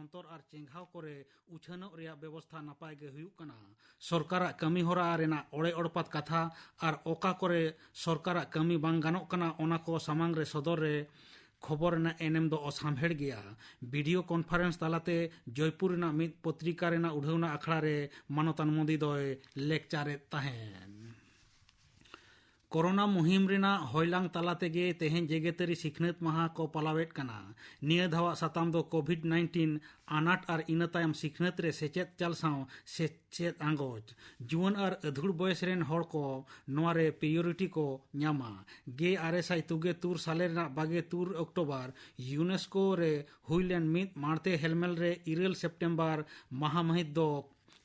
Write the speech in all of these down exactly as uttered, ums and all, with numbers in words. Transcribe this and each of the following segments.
ᱚᱱᱛᱚᱨ ᱟᱨ ᱪᱮᱸᱜᱷᱟᱣ ᱠᱚᱨᱮ ᱩᱪᱷᱟᱹᱱᱚᱜ ᱨᱮᱭᱟᱜ ᱵᱮᱵᱚᱥᱛᱷᱟ ᱱᱟᱯᱟᱭ ᱜᱮ ᱦᱩᱭᱩᱜ ᱠᱟᱱᱟ᱾ ᱥᱚᱨᱠᱟᱨᱟᱜ ᱠᱟᱹᱢᱤ ᱦᱚᱨᱟ ᱨᱮᱱᱟᱜ ᱚᱲᱮ ᱚᱲᱯᱟᱛ ᱠᱟᱛᱷᱟ ᱟᱨ ᱚᱠᱟ ᱠᱚᱨᱮ ᱥᱚᱨᱠᱟᱨᱟᱜ ᱠᱟᱹᱢᱤ ᱵᱟᱝ ᱜᱟᱱᱚᱜ ᱠᱟᱱᱟ, ᱚᱱᱟ ᱠᱚ ᱥᱟᱢᱟᱝ ᱨᱮ ᱥᱚᱫᱚᱨ ᱨᱮ ᱠᱷᱚᱵᱚᱨ ᱨᱮᱱᱟᱜ ᱮᱱᱮᱢ ᱫᱚ ᱚᱥᱟᱢᱵᱷᱮᱲ ᱜᱮᱭᱟ᱾ ᱵᱷᱤᱰᱤᱭᱳ ᱠᱚᱱᱯᱷᱟᱨᱮᱱᱥ ᱛᱟᱞᱟᱛᱮ ᱡᱚᱭᱯᱩᱨ ᱨᱮᱱᱟᱜ ᱢᱤᱫ ᱯᱚᱛᱨᱤᱠᱟ ᱨᱮᱱᱟᱜ ᱩᱰᱷᱟᱹᱣᱱᱟ ᱟᱠᱷᱲᱟ ᱨᱮ ᱢᱟᱱᱚᱛᱟᱱ ᱢᱳᱫᱤ ᱫᱚᱭ ᱞᱮᱠᱪᱟᱨᱮᱫ ᱛᱟᱦᱮᱸᱱ᱾ ᱠᱳᱨᱳᱱᱟ ᱢᱩᱦᱤᱢ ᱨᱮᱱᱟᱜ ᱦᱚᱭᱞᱟᱝ ᱛᱟᱞᱟ ᱛᱮᱜᱮ ᱛᱮᱦᱮᱧ ᱡᱮᱜᱮᱛᱟᱹᱨᱤ ᱥᱤᱠᱷᱱᱟᱹᱛ ᱢᱟᱦᱟ ᱠᱚ ᱯᱟᱞᱟᱣᱮᱫ ᱠᱟᱱᱟ᱾ ᱱᱤᱭᱟᱹ ᱫᱷᱟᱣᱟᱜ ᱥᱟᱛᱟᱢ ᱫᱚ ᱠᱳᱵᱷᱤᱰ ᱱᱟᱭᱤᱱᱴᱤᱱ ᱟᱱᱟᱴ ᱟᱨ ᱤᱱᱟᱹ ᱛᱟᱭᱚᱢ ᱥᱤᱠᱷᱱᱟᱹᱛ ᱨᱮ ᱥᱮᱪᱮᱫ ᱪᱟᱞ ᱥᱟᱶ ᱥᱮᱪᱮᱫ ᱟᱸᱜᱚᱪ᱾ ᱡᱩᱣᱟᱹᱱ ᱟᱨ ᱟᱹᱫᱷᱩᱲ ᱵᱚᱭᱮᱥ ᱨᱮᱱ ᱦᱚᱲ ᱠᱚ ᱱᱚᱣᱟ ᱨᱮ ᱯᱨᱤᱭᱳᱨᱤᱴᱤ ᱠᱚ ᱧᱟᱢᱟ᱾ ᱜᱮ ᱟᱨᱮ ᱥᱟᱭ ᱛᱩᱜᱮ ᱛᱩᱨ ᱥᱟᱞᱮ ᱨᱮᱱᱟᱜ ᱵᱟᱜᱮ ᱛᱩᱨ ᱚᱠᱴᱳᱵᱚᱨ ᱭᱩᱱᱮᱥᱠᱳ ᱨᱮ ᱦᱩᱭ ᱞᱮᱱ ᱢᱤᱫ ᱢᱟᱲᱛᱮ ᱦᱮᱞᱢᱮᱞ ᱨᱮ ᱤᱨᱟᱹᱞ ᱥᱮᱯᱴᱮᱢᱵᱚᱨ ᱢᱟᱦᱟ ᱢᱟᱹᱦᱤᱛ ᱫᱚ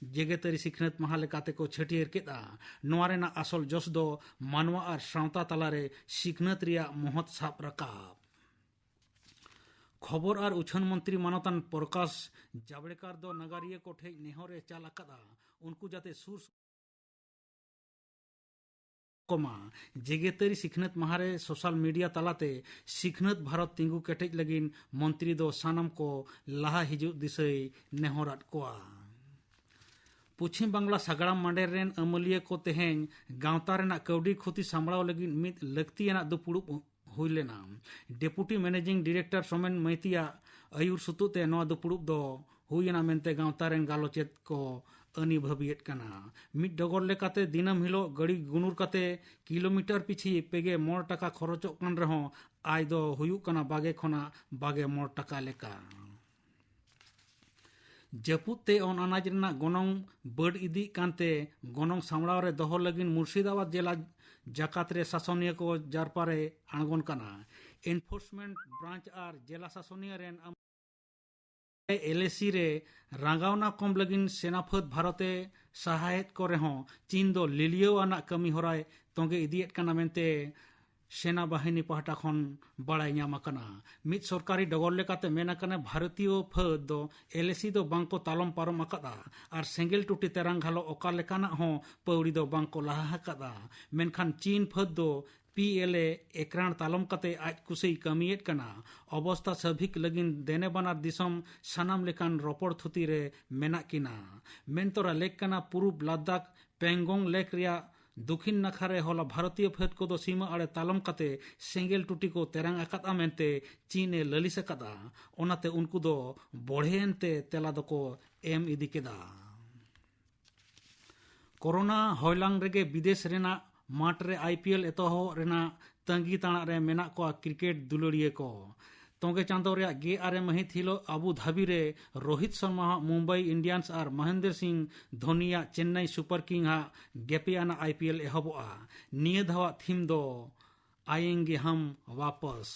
ᱡᱮᱜᱮᱛᱟᱹᱨᱤ ᱥᱤᱠᱷᱱᱟᱹᱛ ᱢᱟᱦᱟ ᱞᱮᱠᱟᱛᱮ ᱠᱚ ᱪᱷᱟᱹᱴᱭᱟᱹᱨ ᱠᱮᱫᱼᱟ᱾ ᱱᱚᱣᱟ ᱨᱮᱱᱟᱜ ᱟᱥᱚᱞ ᱡᱚᱥ ᱫᱚ ᱢᱟᱱᱣᱟ ᱟᱨ ᱥᱟᱶᱛᱟ ᱛᱟᱞᱟᱨᱮ ᱥᱤᱠᱷᱱᱟᱹᱛ ᱨᱮᱭᱟᱜ ᱢᱚᱦᱚᱛ ᱥᱟᱵ ᱨᱟᱠᱟᱵ᱾ ᱠᱷᱚᱵᱚᱨ ᱟᱨ ᱩᱪᱷᱟᱹᱱ ᱢᱚᱱᱛᱨᱤ ᱢᱟᱱᱚᱛᱟᱱ ᱯᱨᱚᱠᱟᱥ ᱡᱟᱵᱲᱮᱠᱟᱨ ᱫᱚ ᱱᱟᱜᱟᱨᱤᱭᱟᱹ ᱠᱚ ᱴᱷᱮᱱ ᱱᱮᱦᱚᱨ ᱮ ᱪᱟᱞ ᱟᱠᱟᱫᱼᱟ, ᱩᱱᱠᱩ ᱡᱟᱛᱮ ᱥᱩᱨ ᱠᱚᱢᱟ᱾ ᱡᱮᱜᱮᱛᱟᱹᱨᱤ ᱥᱤᱠᱷᱱᱟᱹᱛ ᱢᱟᱦᱟ ᱨᱮ ᱥᱳᱥᱟᱞ ᱢᱤᱰᱤᱭᱟ ᱛᱟᱞᱟᱛᱮ ᱥᱤᱠᱷᱱᱟᱹᱛ ᱵᱷᱟᱨᱚᱛ ᱛᱤᱸᱜᱩ ᱠᱮᱴᱮᱡ ᱞᱟᱹᱜᱤᱫ ᱢᱚᱱᱛᱨᱤ ᱫᱚ ᱥᱟᱱᱟᱢ ᱠᱚ ᱞᱟᱦᱟ ᱦᱤᱡᱩᱜ ᱫᱤᱥᱟᱹᱭ ᱱᱮᱦᱚᱨᱟᱫ ᱠᱚᱣᱟ᱾ ᱯᱚᱪᱷᱤᱢ ᱵᱟᱝᱞᱟ ᱥᱟᱜᱲᱟᱢ ᱢᱟᱰᱮᱨ ᱨᱮᱱ ᱟᱹᱢᱟᱹᱞᱤᱭᱟᱹ ᱠᱚ ᱛᱮᱦᱮᱧ ᱜᱟᱶᱛᱟ ᱨᱮᱱᱟᱜ ᱠᱟᱹᱣᱰᱤ ᱠᱷᱚᱛᱤ ᱥᱟᱢᱵᱲᱟᱣ ᱞᱟᱹᱜᱤᱫ ᱢᱤᱫ ᱞᱟᱹᱠᱛᱤᱭᱟᱱᱟᱜ ᱫᱩᱯᱩᱲᱩᱵ ᱦᱩᱭ ᱞᱮᱱᱟ᱾ ᱰᱮᱯᱩᱴᱤ ᱢᱮᱱᱮᱡᱤᱝ ᱰᱤᱨᱮᱠᱴᱚᱨ ᱥᱳᱢᱮᱱ ᱢᱟᱹᱭᱛᱤᱭᱟᱜ ᱟᱹᱭᱩᱨ ᱥᱩᱛᱩᱜ ᱛᱮ ᱱᱚᱣᱟ ᱫᱩᱯᱩᱲᱩᱵ ᱫᱚ ᱦᱩᱭ ᱮᱱᱟ ᱢᱮᱱᱛᱮ ᱜᱟᱶᱛᱟ ᱨᱮᱱ ᱜᱟᱞᱚᱪᱮᱫ ᱠᱚ ᱟᱹᱱᱤ ᱵᱷᱟᱹᱵᱤᱭᱮᱫ ᱠᱟᱱᱟ᱾ ᱢᱤᱫ ᱰᱚᱜᱚᱨ ᱞᱮᱠᱟᱛᱮ ᱫᱤᱱᱟᱹᱢ ᱦᱤᱞᱳᱜ ᱜᱟᱹᱰᱤ ᱜᱩᱱᱩᱨ ᱠᱟᱛᱮ ᱠᱤᱞᱳᱢᱤᱴᱟᱨ ᱯᱤᱪᱷᱤ ᱯᱮᱜᱮ ᱢᱚᱬ ᱴᱟᱠᱟ ᱠᱷᱚᱨᱚᱪᱚᱜ ᱠᱟᱱ ᱨᱮᱦᱚᱸ ᱟᱭ ᱫᱚ ᱦᱩᱭᱩᱜ ᱠᱟᱱᱟ ᱵᱟᱜᱮ ᱠᱷᱚᱱᱟᱜ ᱵᱟᱜᱮ ᱢᱚᱬ ᱴᱟᱠᱟ ᱞᱮᱠᱟ᱾ ᱡᱟᱹᱯᱩᱫ ᱛᱮ ᱚᱱ ᱟᱱᱟᱡ ᱨᱮᱱᱟᱜ ᱜᱚᱱᱚᱝ ᱵᱟᱹᱲ ᱤᱫᱤᱜ ᱠᱟᱱᱛᱮ ᱜᱚᱱᱚᱝ ᱥᱟᱢᱲᱟᱣ ᱨᱮ ᱫᱚᱦᱚ ᱞᱟᱹᱜᱤᱫ ᱢᱩᱨᱥᱤᱫᱟᱵᱟᱫᱽ ᱡᱮᱞᱟ ᱡᱟᱠᱟᱛ ᱨᱮ ᱥᱟᱥᱚᱱᱤᱭᱟᱹ ᱠᱚ ᱡᱟᱨᱯᱟ ᱨᱮ ᱟᱬᱜᱚᱱ ᱠᱟᱱᱟ᱾ ᱮᱱᱯᱷᱳᱨᱥᱢᱮᱱᱴ ᱵᱨᱟᱧᱪ ᱟᱨ ᱡᱮᱞᱟ ᱥᱟᱥᱚᱱᱤᱭᱟᱹ ᱨᱮᱱ ᱮᱞ ᱮ ᱥᱤ ᱨᱮ ᱨᱟᱸᱜᱟᱣᱱᱟ ᱠᱚᱢ ᱞᱟᱹᱜᱤᱫ ᱥᱮᱱᱟ ᱯᱷᱟᱹᱫ ᱵᱷᱟᱨᱚᱛ ᱮ ᱥᱟᱦᱟᱭᱮᱫ ᱠᱚ ᱨᱮᱦᱚᱸ ᱪᱤᱱ ᱫᱚ ᱞᱤᱞᱤᱭᱟᱹᱣ ᱟᱱᱟᱜ ᱠᱟᱹᱢᱤ ᱦᱚᱨᱟᱭ ᱛᱚᱸᱜᱮ ᱤᱫᱤᱭᱮᱫ ᱠᱟᱱᱟ ᱢᱮᱱᱛᱮ ᱥᱮᱱᱟ ᱵᱟᱦᱤᱱᱤ ᱯᱟᱦᱴᱟ ᱠᱷᱚᱱ ᱵᱟᱲᱟᱭ ᱧᱟᱢ ᱟᱠᱟᱱᱟ᱾ ᱢᱤᱫ ᱥᱚᱨᱠᱟᱨᱤ ᱰᱚᱜᱚᱨ ᱞᱮᱠᱟᱛᱮ ᱢᱮᱱ ᱟᱠᱟᱱᱟ, ᱵᱷᱟᱨᱚᱛᱤᱭᱚ ᱯᱷᱟᱹᱫ ᱫᱚ ᱮᱞ ᱮ ᱥᱤ ᱫᱚ ᱵᱟᱝ ᱠᱚ ᱛᱟᱞᱚᱢ ᱯᱟᱨᱚᱢ ᱟᱠᱟᱫᱼᱟ ᱟᱨ ᱥᱮᱸᱜᱮᱞ ᱴᱩᱴᱤ ᱛᱮᱨᱟᱝ ᱜᱷᱟᱞᱚᱜ ᱚᱠᱟ ᱞᱮᱠᱟᱱᱟᱜ ᱦᱚᱸ ᱯᱟᱹᱣᱲᱤ ᱫᱚ ᱵᱟᱝ ᱠᱚ ᱞᱟᱦᱟ ᱟᱠᱟᱫᱼᱟ᱾ ᱢᱮᱱᱠᱷᱟᱱ ᱪᱤᱱ ᱯᱷᱟᱹᱫ ᱫᱚ ᱯᱤ ᱮᱞ ᱮ ᱮᱠᱨᱟᱲ ᱛᱟᱞᱚᱢ ᱠᱟᱛᱮ ᱟᱡ ᱠᱩᱥᱤᱭ ᱠᱟᱹᱢᱤᱭᱮᱫ ᱠᱟᱱᱟ᱾ ᱚᱵᱚᱥᱛᱟ ᱥᱟᱵᱷᱤᱠ ᱞᱟᱹᱜᱤᱫ ᱫᱮᱱᱮ ᱵᱟᱱᱟᱨ ᱫᱤᱥᱚᱢ ᱥᱟᱱᱟᱢ ᱞᱮᱠᱟᱱ ᱨᱚᱯᱚᱲ ᱛᱷᱩᱛᱤ ᱨᱮ ᱢᱮᱱᱟᱜ ᱠᱤᱱᱟ᱾ ᱢᱮᱱᱛᱚᱨᱟ ᱞᱮᱠ ᱠᱟᱱᱟ ᱯᱩᱨᱩᱵ ᱞᱟᱫᱟᱠᱷ ᱯᱮᱝᱜᱚᱝ ᱞᱮᱠ ᱨᱮᱭᱟᱜ ᱫᱚᱠᱷᱤᱱ ᱱᱟᱠᱷᱟ ᱨᱮ ᱦᱚᱞᱟ ᱵᱷᱟᱨᱚᱛᱤᱭᱚ ᱯᱷᱟᱹᱫ ᱠᱚᱫᱚ ᱥᱤᱢᱟᱹ ᱟᱲᱮ ᱛᱟᱞᱚᱢ ᱠᱟᱛᱮ ᱥᱮᱸᱜᱮᱞ ᱴᱩᱴᱤ ᱠᱚ ᱛᱮᱨᱟᱝ ᱟᱠᱟᱫᱼᱟ ᱢᱮᱱᱛᱮ ᱪᱤᱱ ᱮ ᱞᱟᱹᱞᱤᱥ ᱟᱠᱟᱫᱼᱟ᱾ ᱚᱱᱟᱛᱮ ᱩᱱᱠᱩ ᱫᱚ ᱵᱚᱲᱦᱮᱭᱮᱱ ᱛᱮ ᱛᱮᱞᱟ ᱫᱚᱠᱚ ᱮᱢ ᱤᱫᱤ ᱠᱮᱫᱟ᱾ ᱠᱳᱨᱳᱱᱟ ᱦᱚᱭᱞᱟᱝ ᱨᱮᱜᱮ ᱵᱤᱫᱮᱥ ᱨᱮᱱᱟᱜ ᱢᱟᱴᱷ ᱨᱮ ᱟᱭ ᱯᱤ ᱮᱞ ᱮᱛᱚᱦᱚᱵ ᱨᱮᱱᱟᱜ ᱛᱟᱺᱜᱤ ᱛᱟᱲᱟᱜ ᱨᱮ ᱢᱮᱱᱟᱜ ᱠᱚᱣᱟ ᱠᱨᱤᱠᱮᱴ ᱫᱩᱞᱟᱹᱲᱤᱭᱟᱹ ᱠᱚ᱾ ᱛᱚᱸᱜᱮ ᱪᱟᱸᱫᱚ ᱨᱮᱭᱟᱜ ᱜᱮᱞ ᱟᱨᱮ ᱢᱟᱹᱦᱤᱛ ᱦᱤᱞᱳᱜ ᱟᱵᱩ ᱫᱷᱟᱵᱤ ᱨᱮ ᱨᱳᱦᱤᱛ ᱥᱚᱨᱢᱟᱣᱟᱜ ᱢᱩᱢᱵᱟᱭ ᱤᱱᱰᱤᱭᱟᱱᱥ ᱟᱨ ᱢᱚᱦᱮᱱᱫᱨᱚ ᱥᱤᱝ ᱫᱷᱳᱱᱤᱭᱟᱜ ᱪᱮᱱᱱᱟᱭ ᱥᱩᱯᱟᱨ ᱠᱤᱝ ᱟᱜ ᱜᱮᱯᱮ ᱟᱱᱟᱜ ᱟᱭ ᱯᱤ ᱮᱞ ᱮᱦᱚᱵᱚᱜᱼᱟ᱾ ᱱᱤᱭᱟᱹ ᱫᱷᱟᱣᱟᱜ ᱛᱷᱤᱢ ᱫᱚ ᱟᱭᱮᱝᱜᱮ ᱦᱟᱢ ᱣᱟᱯᱚᱥ᱾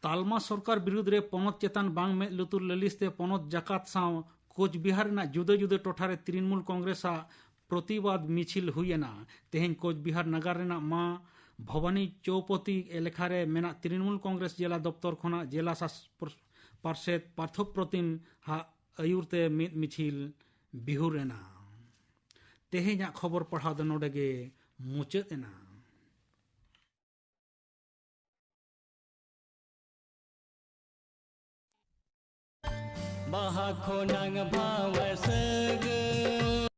ᱛᱟᱞᱢᱟ ᱥᱚᱨᱠᱟᱨ ᱵᱤᱨᱩᱫᱽ ᱨᱮ ᱯᱚᱱᱚᱛ ᱪᱮᱛᱟᱱ ᱵᱟᱝ ᱢᱮᱫ ᱞᱩᱛᱩᱨ ᱞᱟᱹᱞᱤᱥ ᱛᱮ ᱯᱚᱱᱚᱛ ᱡᱟᱠᱟᱛ ᱥᱟᱶ ᱠᱳᱪᱵᱤᱦᱟᱨ ᱨᱮᱱᱟᱜ ᱡᱩᱫᱟᱹ ᱡᱩᱫᱟᱹ ᱴᱚᱴᱷᱟ ᱨᱮ ᱛᱨᱤᱱᱢᱩᱞ ᱠᱚᱝᱜᱨᱮᱥ ᱟᱜ ᱯᱨᱚᱛᱤᱵᱟᱫ ᱢᱤᱪᱷᱤᱞ ᱦᱩᱭ ᱮᱱᱟ᱾ ᱛᱮᱦᱮᱧ ᱠᱳᱪᱵᱤᱦᱟᱨ ᱱᱟᱜᱟᱨ ᱨᱮᱱᱟᱜ ᱢᱟ ᱵᱷᱚᱵᱟᱱᱤ ᱪᱳᱣᱯᱚᱛᱤ ᱮᱞᱟᱠᱟ ᱨᱮ ᱢᱮᱱᱟᱜ ᱛᱨᱤᱱᱢᱩᱞ ᱠᱚᱝᱜᱨᱮᱥ ᱡᱮᱞᱟ ᱫᱚᱯᱛᱚᱨ ᱠᱷᱚᱱᱟᱜ ᱡᱮᱞᱟ ᱥᱟᱥ-, ᱯᱟᱨᱥᱮᱛ ᱯᱟᱨᱛᱷᱚ ᱯᱨᱚᱛᱤᱢ ᱦᱟᱜ ᱟᱹᱭᱩᱨ ᱛᱮ ᱢᱤᱫ ᱢᱤᱪᱷᱤᱞ ᱵᱤᱦᱩᱨ ᱮᱱᱟ᱾ ᱛᱮᱦᱮᱧᱟᱜ ᱠᱷᱚᱵᱚᱨ ᱯᱟᱲᱦᱟᱣ ᱫᱚ ᱱᱚᱰᱮ ᱜᱮ ᱢᱩᱪᱟᱹᱫ ᱮᱱᱟ᱾ ᱵᱟᱦᱟ ᱠᱷᱚᱱᱟᱝ ᱵᱷᱟᱣ ᱥᱟᱹᱜᱟᱹᱭ᱾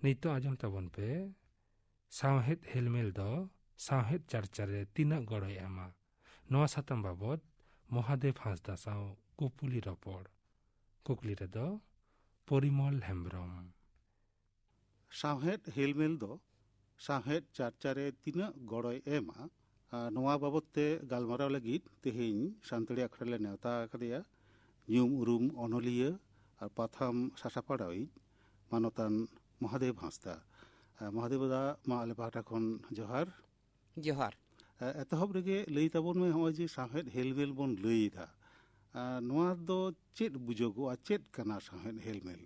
ᱱᱤᱛᱚᱜ ᱟᱸᱡᱚᱢ ᱛᱟᱵᱚᱱ ᱯᱮ, ᱥᱟᱶᱦᱮᱫ ᱦᱮᱞᱢᱮᱞ ᱫᱚ ᱥᱟᱶᱦᱮᱫ ᱪᱟᱨᱪᱟ ᱨᱮ ᱛᱤᱱᱟᱹᱜ ᱜᱚᱲᱚᱭ ᱮᱢᱟ? ᱱᱚᱣᱟ ᱥᱟᱛᱟᱢ ᱵᱟᱵᱚᱛ ᱢᱚᱦᱟᱫᱮᱵ ᱦᱟᱸᱥᱫᱟ ᱥᱟᱶ ᱠᱩᱯᱩᱞᱤ ᱨᱚᱯᱚᱲ᱾ ᱠᱩᱠᱞᱤ ᱨᱮᱫᱚ ᱯᱚᱨᱤᱢᱚᱞ ᱦᱮᱢᱵᱽᱨᱚᱢ᱾ ᱥᱟᱶᱦᱮᱫ ᱦᱮᱞᱢᱮᱞ ᱫᱚ ᱥᱟᱶᱦᱮᱫ ᱪᱟᱨᱪᱟ ᱨᱮ ᱛᱤᱱᱟᱹᱜ ᱜᱚᱲᱚᱭ ᱮᱢᱟ, ᱟᱨ ᱱᱚᱣᱟ ᱵᱟᱵᱚᱛ ᱛᱮ ᱜᱟᱞᱢᱟᱨᱟᱣ ᱞᱟᱹᱜᱤᱫ ᱛᱮᱦᱮᱧ ᱥᱟᱱᱛᱟᱲᱤ ᱟᱠᱷᱲᱟ ᱞᱮ ᱱᱮᱣᱛᱟ ᱟᱠᱟᱫᱮᱭᱟ ᱧᱩᱢ ᱩᱨᱩᱢ ᱚᱱᱚᱞᱤᱭᱟᱹ ᱟᱨ ᱯᱟᱛᱷᱟᱢ ᱥᱟᱥᱟᱯᱲᱟᱣᱤᱡ ᱢᱟᱱᱚᱛᱟᱱ ᱢᱚᱦᱟᱫᱮᱵ ᱦᱟᱸᱥᱫᱟ᱾ ᱟᱨ ᱢᱚᱦᱟᱫᱮᱵ ᱫᱟ, ᱢᱟ ᱟᱞᱮ ᱯᱟᱦᱴᱟ ᱠᱷᱚᱱ ᱡᱚᱦᱟᱨ᱾ ᱡᱚᱦᱟᱨ᱾ ᱟᱨ ᱮᱛᱚᱦᱚᱵ ᱨᱮᱜᱮ ᱞᱟᱹᱭ ᱛᱟᱵᱚᱱ ᱢᱮ, ᱱᱚᱜᱼᱚᱭ ᱡᱮ ᱥᱟᱶᱦᱮᱫ ᱦᱮᱞᱢᱮᱞ ᱵᱚᱱ ᱞᱟᱹᱭ ᱮᱫᱟ, ᱟᱨ ᱱᱚᱣᱟ ᱫᱚ ᱪᱮᱫ ᱵᱩᱡᱚᱜᱚᱜᱼᱟ, ᱪᱮᱫ ᱠᱟᱱᱟ ᱥᱟᱶᱦᱮᱫ ᱦᱮᱞᱢᱮᱞ?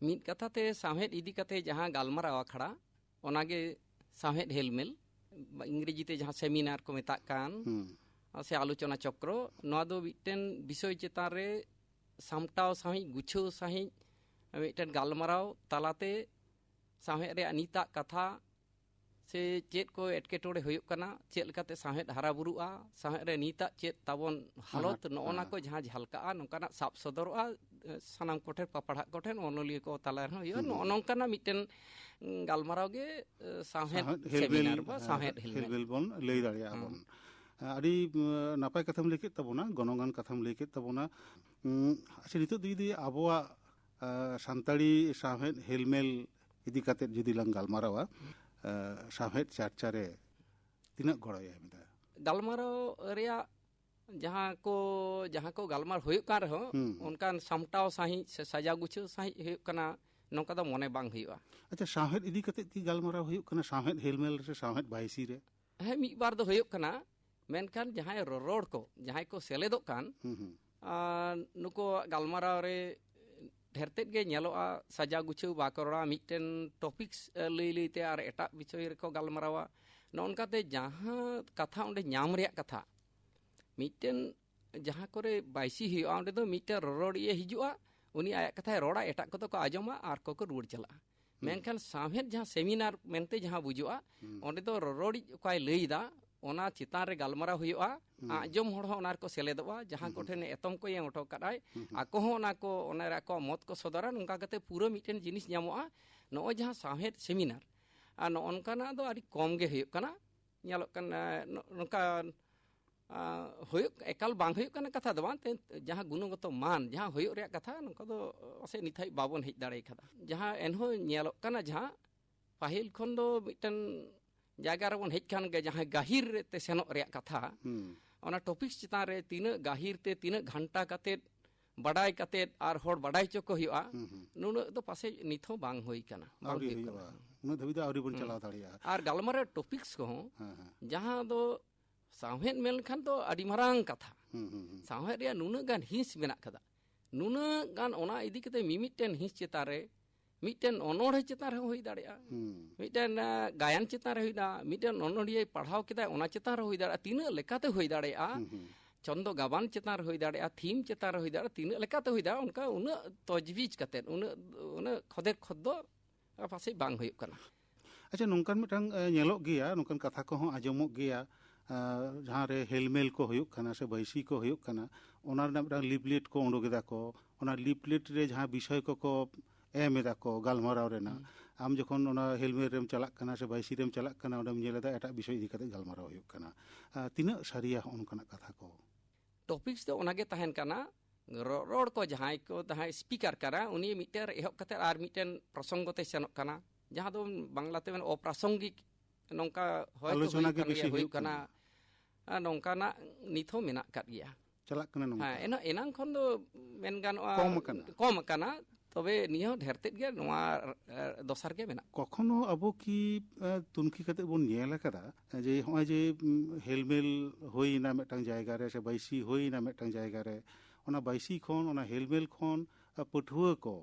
ᱢᱤᱫ ᱠᱟᱛᱷᱟ ᱛᱮ ᱥᱟᱶᱦᱮᱫ ᱤᱫᱤ ᱠᱟᱛᱮ ᱡᱟᱦᱟᱸ ᱜᱟᱞᱢᱟᱨᱟᱣ ᱟᱠᱷᱲᱟ, ᱚᱱᱟᱜᱮ ᱥᱟᱶᱦᱮᱫ ᱦᱮᱞᱢᱮᱞ, ᱤᱝᱨᱮᱡᱤ ᱛᱮ ᱡᱟᱦᱟᱸ ᱥᱮᱢᱤᱱᱟᱨ ᱠᱚ ᱢᱮᱛᱟᱜ ᱠᱟᱱ, ᱦᱩᱸ᱾ ᱥᱮ ᱟᱞᱳᱪᱚᱱᱟ ᱪᱚᱠᱨᱚ, ᱱᱚᱣᱟ ᱫᱚ ᱢᱤᱫᱴᱮᱱ ᱵᱤᱥᱚᱭ ᱪᱮᱛᱟᱱ ᱨᱮ ᱥᱟᱢᱴᱟᱣ ᱥᱟᱺᱦᱤᱡ, ᱜᱩᱪᱷᱟᱹᱣ ᱥᱟᱺᱦᱤᱡ ᱢᱤᱫᱴᱮᱱ ᱜᱟᱞᱢᱟᱨᱟᱣ ᱛᱟᱞᱟᱛᱮ ᱥᱟᱶᱦᱮᱫ ᱨᱮᱭᱟᱜ ᱱᱤᱛᱟᱜ ᱠᱟᱛᱷᱟ ᱥᱮ ᱪᱮᱫ ᱠᱚ ᱮᱴᱠᱮᱴᱚᱬᱮ ᱦᱩᱭᱩᱜ ᱠᱟᱱᱟ, ᱪᱮᱫ ᱞᱮᱠᱟᱛᱮ ᱥᱟᱶᱦᱮᱫ ᱦᱟᱨᱟ ᱵᱩᱨᱩᱜᱼᱟ, ᱥᱟᱶᱦᱮᱫ ᱨᱮ ᱱᱤᱛᱟᱜ ᱪᱮᱫ ᱛᱟᱵᱚᱱ ᱦᱟᱞᱚᱛ, ᱟᱱᱟᱴ, ᱱᱚᱜᱼᱚ ᱱᱟ ᱦᱮᱸ᱾ ᱠᱚ ᱡᱟᱦᱟᱸ ᱡᱷᱟᱞᱠᱟᱜᱼᱟ, ᱱᱚᱝᱠᱟᱱᱟᱜ ᱥᱟᱵ ᱥᱚᱫᱚᱨᱚᱜᱼᱟ, ᱮ, ᱥᱟᱱᱟᱢ ᱠᱚᱴᱷᱮᱱ, ᱯᱟᱯᱟᱲᱦᱟᱜ ᱠᱚᱴᱷᱮᱱ, ᱚᱱᱚᱞᱤᱭᱟᱹ ᱠᱚ ᱛᱟᱞᱟ ᱨᱮᱦᱚᱸ ᱦᱩᱭᱩᱜᱼᱟ᱾ ᱦᱩᱸ, ᱱᱚᱜᱼᱚ ᱦᱩᱸ᱾ ᱱᱚᱝᱠᱟᱱᱟᱜ ᱢᱤᱫᱴᱮᱱ, ᱩᱸ, ᱜᱟᱞᱢᱟᱨᱟᱣ ᱜᱮ, ᱮ, ᱥᱟᱶᱦᱮᱫ ᱥᱟᱶᱦᱮᱫ ᱦᱮᱞᱢᱮᱞ, ᱥᱮᱢᱤᱱᱟᱨ ᱵᱟ ᱦᱮᱸ, ᱥᱟᱶᱦᱮᱫ ᱦᱮᱞᱢᱮᱞ᱾ ᱦᱮᱞᱢᱮᱞ ᱵᱚᱱ ᱞᱟᱹᱭ ᱫᱟᱲᱮᱭᱟᱜᱼᱟ ᱦᱩᱸ᱾ ᱵᱚᱱ᱾ ᱟᱹᱰᱤ, ᱩᱸ, ᱱᱟᱯᱟᱭ ᱠᱟᱛᱷᱟᱢ ᱞᱟᱹᱭ ᱠᱮᱫ ᱛᱟᱵᱚᱱᱟ, ᱜᱚᱱᱚᱝᱟᱱ ᱠᱟᱛᱷᱟᱢ ᱞᱟᱹᱭ ᱠᱮᱫ ᱛᱟᱵᱚᱱᱟ᱾ ᱩᱸ, ᱟᱪᱪᱷᱟ, ᱱᱤᱛᱚᱜ ᱫᱚ ᱡᱩᱫᱤ ᱟᱵᱚᱣᱟᱜ, ᱟ, ᱥᱟᱱᱛᱟᱲᱤ ᱥᱟᱶᱦᱮᱫ ᱦᱮᱞᱢᱮᱞ ᱤᱫᱤ ᱠᱟᱛᱮᱫ ᱡᱩᱫᱤ ᱞᱟᱝ ᱜᱟᱞᱢᱟᱨᱟᱣᱟ, ᱟ, ᱥᱟᱶᱦᱮᱫ ᱪᱟᱨᱪᱟ ᱨᱮ ᱛᱤᱱᱟᱹᱜ ᱜᱚᱲᱚᱭ ᱮᱢ ᱮᱫᱟ? ᱜᱟᱞᱢᱟᱨᱟᱣ ᱨᱮᱭᱟᱜ ᱡᱟᱦᱟᱸ ᱠᱚ, ᱡᱟᱦᱟᱸ ᱠᱚ ᱜᱟᱞᱢᱟᱨᱟᱣ ᱦᱩᱭᱩᱜ ᱠᱟᱱ ᱨᱮᱦᱚᱸ, ᱦᱩᱸ, ᱦᱩᱸ᱾ ᱚᱱᱠᱟᱱ ᱥᱟᱢᱴᱟᱣ ᱥᱟᱺᱦᱤᱡ ᱥᱮ ᱥᱟᱡᱟᱣ ᱜᱩᱪᱷᱟᱹᱣ ᱥᱟᱺᱦᱤᱡ ᱦᱩᱭᱩᱜ ᱠᱟᱱᱟ, ᱱᱚᱝᱠᱟ ᱫᱚ ᱢᱚᱱᱮ ᱵᱟᱝ ᱦᱩᱭᱩᱜᱼᱟ᱾ ᱟᱪᱪᱷᱟ, ᱥᱟᱶᱦᱮᱫ ᱤᱫᱤ ᱠᱟᱛᱮᱫ ᱠᱤ ᱜᱟᱞᱢᱟᱨᱟᱣ ᱦᱩᱭᱩᱜ ᱠᱟᱱᱟ, ᱥᱟᱶᱦᱮᱫ ᱦᱮᱞᱢᱮᱞ ᱥᱮ ᱥᱟᱶᱦᱮᱫ ᱵᱟᱭᱥᱤ ᱨᱮ? ᱦᱮᱸ, ᱢᱤᱫ ᱵᱟᱨ ᱫᱚ ᱦᱩᱭᱩᱜ ᱠᱟᱱᱟ, ᱢᱮᱱᱠᱷᱟᱱ ᱡᱟᱦᱟᱸᱭ ᱨᱚᱨᱚᱲ ᱠᱚ, ᱡᱟᱦᱟᱸᱭ ᱠᱚ ᱥᱮᱞᱮᱫᱚᱜ ᱠᱟᱱ, ᱦᱩᱸ, ᱦᱩᱸ᱾ ᱟᱨ ᱱᱩᱠᱩᱣᱟᱜ ᱜᱟᱞᱢᱟᱨᱟᱣ ᱨᱮ ᱰᱷᱮᱨ ᱛᱮᱫ ᱜᱮ ᱧᱮᱞᱚᱜᱼᱟ, ᱥᱟᱡᱟᱣ ᱜᱩᱪᱷᱟᱹᱣ ᱵᱟᱠᱚ ᱨᱚᱲᱟ, ᱢᱤᱫᱴᱮᱱ ᱴᱚᱯᱤᱠᱥ, ᱮ, ᱞᱟᱹᱭ ᱞᱟᱹᱭᱛᱮ ᱟᱨ ᱮᱴᱟᱜ ᱵᱤᱥᱚᱭ ᱨᱮᱠᱚ ᱜᱟᱞᱢᱟᱨᱟᱣᱟ᱾ ᱱᱚᱜᱼᱚ ᱱᱚᱝᱠᱟᱛᱮ ᱡᱟᱦᱟᱸ ᱠᱟᱛᱷᱟ ᱚᱸᱰᱮ ᱧᱟᱢ ᱨᱮᱭᱟᱜ ᱠᱟᱛᱷᱟ, ᱢᱤᱫᱴᱮᱱ ᱡᱟᱦᱟᱸ ᱠᱚᱨᱮ ᱵᱟᱭᱥᱤ ᱦᱩᱭᱩᱜᱼᱟ, ᱚᱸᱰᱮ ᱫᱚ ᱢᱤᱫᱴᱮᱱ ᱨᱚᱨᱚᱲᱤᱭᱟᱹ ᱦᱤᱡᱩᱜᱼᱟ, ᱩᱱᱤ ᱟᱭᱟᱜ ᱠᱟᱛᱷᱟᱭ ᱨᱚᱲᱟ, ᱮᱴᱟᱜ ᱠᱚᱫᱚ ᱠᱚ ᱟᱸᱡᱚᱢᱟ ᱟᱨ ᱠᱚᱠᱚ ᱨᱩᱣᱟᱹᱲ ᱪᱟᱞᱟᱜᱼᱟ᱾ ᱦᱩᱸ᱾ ᱢᱮᱱᱠᱷᱟᱱ ᱥᱟᱶᱦᱮᱫ ᱡᱟᱦᱟᱸ ᱥᱮᱢᱤᱱᱟᱨ ᱢᱮᱱᱛᱮ ᱡᱟᱦᱟᱸ ᱵᱩᱡᱩᱜᱼᱟ, ᱦᱩᱸ᱾ ᱚᱸᱰᱮ ᱫᱚ ᱨᱚᱨᱚᱲᱤᱡ ᱚᱠᱟᱭ ᱞᱟᱹᱭ ᱮᱫᱟ, ᱚᱱᱟ ᱪᱮᱛᱟᱱ ᱨᱮ ᱜᱟᱞᱢᱟᱨᱟᱣ ᱦᱩᱭᱩᱜᱼᱟ᱾ ᱦᱩᱸ᱾ ᱟᱸᱡᱚᱢ ᱦᱚᱲ ᱦᱚᱸ ᱚᱱᱟ ᱨᱮᱠᱚ ᱥᱮᱞᱮᱫᱚᱜᱼᱟ, ᱡᱟᱦᱟᱸ ᱦᱩᱸ, ᱦᱩᱸ᱾ ᱠᱚᱴᱷᱮᱱ ᱮᱛᱚᱢ ᱠᱚ ᱮᱢ ᱦᱚᱴᱚ ᱠᱟᱫᱟᱭ, ᱦᱩᱸ, ᱦᱩᱸ᱾ ᱟᱠᱚ ᱦᱚᱸ ᱚᱱᱟ ᱠᱚ, ᱚᱱᱟ ᱨᱮ ᱟᱠᱚᱣᱟᱜ ᱢᱚᱛ ᱠᱚ ᱥᱚᱫᱚᱨᱟ᱾ ᱱᱚᱝᱠᱟ ᱠᱟᱛᱮ ᱯᱩᱨᱟᱹ ᱢᱤᱫᱴᱮᱱ ᱡᱤᱱᱤᱥ ᱧᱟᱢᱚᱜᱼᱟ᱾ ᱱᱚᱜᱼᱚᱭ ᱡᱟᱦᱟᱸ ᱥᱟᱶᱦᱮᱫ ᱥᱮᱢᱤᱱᱟᱨ, ᱟᱨ ᱱᱚᱜᱼᱚ ᱱᱚᱝᱠᱟᱱᱟᱜ ᱫᱚ ᱟᱹᱰᱤ ᱠᱚᱢ ᱜᱮ ᱦᱩᱭᱩᱜ ᱠᱟᱱᱟ, ᱧᱮᱞᱚᱜ ᱠᱟᱱᱟ᱾ ᱱᱚ-, ᱱᱚᱝᱠᱟ, ᱟ, ᱦᱩᱭᱩᱜ, ᱮᱠᱟᱞ ᱵᱟᱝ ᱦᱩᱭᱩᱜ ᱠᱟᱱᱟ ᱠᱟᱛᱷᱟ ᱫᱚ ᱵᱟᱝ, ᱛᱮ ᱡᱟᱦᱟᱸ ᱜᱩᱱᱚᱜᱚᱛᱚ ᱢᱟᱱ, ᱡᱟᱦᱟᱸ ᱦᱩᱭᱩᱜ ᱨᱮᱭᱟᱜ ᱠᱟᱛᱷᱟ, ᱱᱚᱝᱠᱟ ᱫᱚ ᱯᱟᱥᱮᱡ ᱱᱤᱛ ᱦᱟᱹᱵᱤᱡ ᱵᱟᱵᱚᱱ ᱦᱮᱡ ᱫᱟᱲᱮ ᱠᱟᱫᱟ᱾ ᱡᱟᱦᱟᱸ ᱮᱱᱦᱚᱸ ᱧᱮᱞᱚᱜ ᱠᱟᱱᱟ, ᱡᱟᱦᱟᱸ ᱯᱟᱹᱦᱤᱞ ᱠᱷᱚᱱ ᱫᱚ ᱢᱤᱫᱴᱮᱱ ᱡᱟᱭᱜᱟ ᱨᱮᱵᱚᱱ ᱦᱮᱡ ᱠᱷᱟᱱ ᱜᱮ, ᱡᱟᱦᱟᱸ ᱜᱟᱹᱦᱤᱨ ᱛᱮ ᱥᱮᱱᱚᱜ ᱨᱮᱭᱟᱜ ᱠᱟᱛᱷᱟ, ᱦᱩᱸ᱾ ᱚᱱᱟ ᱴᱚᱯᱤᱠᱥ ᱪᱮᱛᱟᱱ ᱨᱮ ᱛᱤᱱᱟᱹᱜ ᱜᱟᱹᱦᱤᱨ ᱛᱮ, ᱛᱤᱱᱟᱹᱜ ᱜᱷᱟᱱᱴᱟ ᱠᱟᱛᱮᱫ, ᱵᱟᱰᱟᱭ ᱠᱟᱛᱮᱫ ᱟᱨ ᱦᱚᱲ ᱵᱟᱰᱟᱭ ᱦᱚᱪᱚ ᱠᱚ ᱦᱩᱭᱩᱜᱼᱟ, ᱦᱩᱸ, ᱦᱩᱸ᱾ ᱱᱩᱱᱟᱹᱜ ᱫᱚ ᱯᱟᱥᱮᱡ ᱱᱤᱛ ᱦᱚᱸ ᱵᱟᱝ ᱦᱩᱭ ᱠᱟᱱᱟ, ᱵᱟᱝ ᱟᱹᱣᱨᱤ ᱦᱩᱭᱩᱜ ᱦᱩᱭᱩᱜᱼᱟ᱾ ᱠᱟᱱᱟ᱾ ᱩᱱᱟᱹᱜ ᱫᱷᱟᱹᱵᱤᱡ ᱫᱚ ᱟᱹᱣᱨᱤ ᱵᱚᱱ ᱦᱩᱸ᱾ ᱪᱟᱞᱟᱣ ᱫᱟᱲᱮᱭᱟᱜᱼᱟ᱾ ᱟᱨ ᱜᱟᱞᱢᱟᱨᱟᱣ ᱴᱚᱯᱤᱠᱥ ᱠᱚᱦᱚᱸ, ᱦᱮᱸ, ᱦᱮᱸ᱾ ᱡᱟᱦᱟᱸ ᱫᱚ ᱥᱟᱶᱦᱮᱫ ᱢᱮᱱ ᱞᱮᱠᱷᱟᱱ ᱫᱚ ᱟᱹᱰᱤ ᱢᱟᱨᱟᱝ ᱠᱟᱛᱷᱟ᱾ ᱦᱩᱸ, ᱦᱩᱸ, ᱦᱩᱸ᱾ ᱥᱟᱶᱦᱮᱫ ᱨᱮᱭᱟᱜ ᱱᱩᱱᱟᱹᱜ ᱜᱟᱱ ᱦᱤᱸᱥ ᱢᱮᱱᱟᱜ ᱠᱟᱫᱟ᱾ ᱱᱩᱱᱟᱹᱜ ᱜᱟᱱ ᱚᱱᱟ ᱤᱫᱤ ᱠᱟᱛᱮ ᱢᱤᱢᱤᱫᱴᱮᱱ ᱦᱤᱸᱥ ᱪᱮᱛᱟᱱ ᱨᱮ, ᱢᱤᱫᱴᱮᱱ ᱚᱱᱚᱬᱦᱮ ᱪᱮᱛᱟᱱ ᱨᱮᱦᱚᱸ ᱦᱩᱭ ᱫᱟᱲᱮᱭᱟᱜᱼᱟ, ᱦᱩᱸ᱾ ᱢᱤᱫᱴᱮᱱ, ᱟ, ᱜᱟᱭᱟᱱ ᱪᱮᱛᱟᱱ ᱨᱮ ᱦᱩᱭ ᱫᱟᱲᱮᱭᱟᱜᱼᱟ, ᱢᱤᱫᱴᱮᱱ ᱚᱱᱚᱬᱦᱤᱭᱟᱹᱭ ᱯᱟᱲᱦᱟᱣ ᱠᱮᱫᱟ, ᱚᱱᱟ ᱪᱮᱛᱟᱱ ᱨᱮ ᱦᱩᱭ ᱫᱟᱲᱮᱭᱟᱜᱼᱟ, ᱛᱤᱱᱟᱹᱜ ᱞᱮᱠᱟᱛᱮ ᱦᱩᱭ ᱫᱟᱲᱮᱭᱟᱜᱼᱟ, ᱦᱩᱸ, ᱦᱩᱸ᱾ ᱪᱷᱚᱱᱫᱚ ᱜᱟᱵᱟᱱ ᱪᱮᱛᱟᱱ ᱨᱮ ᱦᱩᱭ ᱫᱟᱲᱮᱭᱟᱜᱼᱟ, ᱛᱷᱤᱢ ᱪᱮᱛᱟᱱ ᱨᱮ ᱦᱩᱭ ᱫᱟᱲᱮᱭᱟᱜᱼᱟ, ᱛᱤᱱᱟᱹᱜ ᱞᱮᱠᱟᱛᱮ ᱦᱩᱭ ᱫᱟᱲᱮᱭᱟᱜᱼᱟ, ᱚᱱᱠᱟ ᱩᱱᱟᱹᱜ ᱛᱚᱡᱽᱵᱤᱡᱽ ᱠᱟᱛᱮ, ᱩᱱᱟᱹᱜ, ᱩᱱᱟᱹᱜ ᱠᱷᱚᱫᱮ ᱠᱷᱚᱫ ᱫᱚ ᱯᱟᱥᱮᱡ ᱵᱟᱝ ᱦᱩᱭᱩᱜ ᱠᱟᱱᱟ᱾ ᱟᱪᱪᱷᱟ, ᱱᱚᱝᱠᱟᱱ ᱢᱤᱫᱴᱟᱝ, ᱮ, ᱧᱮᱞᱚᱜ ᱜᱮᱭᱟ, ᱱᱚᱝᱠᱟᱱ ᱠᱟᱛᱷᱟ ᱠᱚᱦᱚᱸ ᱟᱸᱡᱚᱢᱚᱜ ᱜᱮᱭᱟ, ᱮ, ᱡᱟᱦᱟᱸ ᱨᱮ ᱦᱮᱞᱢᱮᱞ ᱠᱚ ᱦᱩᱭᱩᱜ ᱠᱟᱱᱟ ᱥᱮ ᱵᱟᱹᱭᱥᱤ ᱠᱚ ᱦᱩᱭᱩᱜ ᱠᱟᱱᱟ, ᱚᱱᱟ ᱨᱮᱱᱟᱜ ᱢᱤᱫᱴᱟᱝ ᱞᱤᱯᱞᱮᱴ ᱠᱚ ᱩᱰᱩᱠ ᱮᱫᱟ ᱠᱚ, ᱚᱱᱟ ᱞᱤᱯᱞᱮᱴ ᱨᱮ ᱡᱟᱦᱟᱸ ᱵᱤᱥᱚᱭ ᱠᱚᱠᱚ ᱮᱢ ᱮᱫᱟ ᱠᱚ ᱜᱟᱞᱢᱟᱨᱟᱣ ᱨᱮᱱᱟᱜ, ᱦᱩᱸ᱾ ᱟᱢ ᱡᱚᱠᱷᱚᱱ ᱚᱱᱟ ᱦᱮᱞᱢᱮᱞ ᱨᱮᱢ ᱪᱟᱞᱟᱜ ᱠᱟᱱᱟ ᱥᱮ ᱵᱟᱹᱭᱥᱤ ᱨᱮᱢ ᱪᱟᱞᱟᱜ ᱠᱟᱱᱟ, ᱚᱸᱰᱮᱢ ᱧᱮᱞ ᱮᱫᱟ ᱮᱴᱟᱜ ᱵᱤᱥᱚᱭ ᱤᱫᱤ ᱠᱟᱛᱮ ᱜᱟᱞᱢᱟᱨᱟᱣ ᱦᱩᱭᱩᱜ ᱠᱟᱱᱟ᱾ ᱮ, ᱛᱤᱱᱟᱹᱜ ᱥᱟᱹᱨᱤᱭᱟ ᱦᱚᱸᱜᱼᱚ ᱱᱚᱝᱠᱟᱱᱟᱜ ᱠᱟᱛᱷᱟ ᱠᱚ? ᱴᱚᱯᱤᱠᱥ ᱫᱚ ᱚᱱᱟᱜᱮ ᱛᱟᱦᱮᱱ ᱠᱟᱱᱟ, ᱨᱚ-, ᱨᱚᱲ ᱠᱚ ᱡᱟᱦᱟᱸᱭ ᱠᱚ, ᱡᱟᱦᱟᱸᱭ ᱥᱯᱤᱠᱟᱨ ᱠᱟᱱᱟ, ᱩᱱᱤ ᱢᱤᱫᱴᱮᱱ ᱮᱦᱚᱵ ᱠᱟᱛᱮ ᱟᱨ ᱢᱤᱫᱴᱮᱱ ᱯᱨᱚᱥᱚᱝᱜᱚ ᱛᱮ ᱥᱮᱱᱚᱜ ᱠᱟᱱᱟ, ᱡᱟᱦᱟᱸ ᱫᱚ ᱵᱟᱝᱞᱟ ᱛᱮ ᱢᱮᱱ ᱚᱯᱨᱟᱥᱚᱝᱜᱤᱠ, ᱱᱚᱝᱠᱟ ᱦᱚᱭᱛᱳ ᱟᱞᱳᱪᱚᱱᱟ ᱦᱩᱭᱩᱜ ᱜᱮ ᱠᱟᱱ ᱵᱮᱥᱤ ᱜᱮᱭᱟ, ᱦᱩᱭᱩᱜ ᱦᱩᱭᱩᱜ ᱠᱟᱱᱟ᱾ ᱠᱟᱱᱟ᱾ ᱟᱨ ᱱᱚᱝᱠᱟᱱᱟᱜ ᱱᱤᱛ ᱦᱚᱸ ᱢᱮᱱᱟᱜ ᱟᱠᱟᱫ ᱜᱮᱭᱟ᱾ ᱪᱟᱞᱟᱜ ᱠᱟᱱᱟ ᱱᱚᱝᱠᱟ᱾ ᱦᱮᱸ, ᱮᱱᱟ-, ᱮᱱᱟᱝ ᱠᱷᱚᱱ ᱫᱚ ᱢᱮᱱ ᱜᱟᱱᱚᱜᱼᱟ, ᱠᱚᱢ ᱟᱠᱟᱱᱟ᱾ ᱠᱚᱢ ᱟᱠᱟᱱᱟ, ᱛᱚᱵᱮ ᱱᱤᱭᱟᱹ ᱦᱚᱸ ᱰᱷᱮᱨ ᱛᱮᱫ ᱜᱮ ᱱᱚᱣᱟ, ᱮ, ᱫᱚᱥᱟᱨ ᱜᱮ ᱢᱮᱱᱟᱜ᱾ ᱠᱚᱠᱷᱚᱱᱳ ᱟᱵᱚ ᱠᱤ, ᱮ, ᱛᱩᱱᱠᱷᱤ ᱠᱟᱛᱮ ᱵᱚᱱ ᱧᱮᱞ ᱟᱠᱟᱫᱟ ᱡᱮ ᱦᱚᱸᱜᱼᱚᱭ ᱡᱮ, ᱩᱢ, ᱦᱮᱞᱢᱮᱞ ᱦᱩᱭᱮᱱᱟ ᱢᱤᱫᱴᱟᱝ ᱡᱟᱭᱜᱟ ᱨᱮ ᱥᱮ ᱵᱟᱹᱭᱥᱤ ᱦᱩᱭᱮᱱᱟ ᱢᱤᱫᱴᱟᱝ ᱡᱟᱭᱜᱟ ᱨᱮ, ᱚᱱᱟ ᱵᱟᱹᱭᱥᱤ ᱠᱷᱚᱱ, ᱚᱱᱟ ᱦᱮᱞᱢᱮᱞ ᱠᱷᱚᱱ, ᱮ, ᱯᱟᱹᱴᱷᱩᱣᱟᱹ ᱠᱚ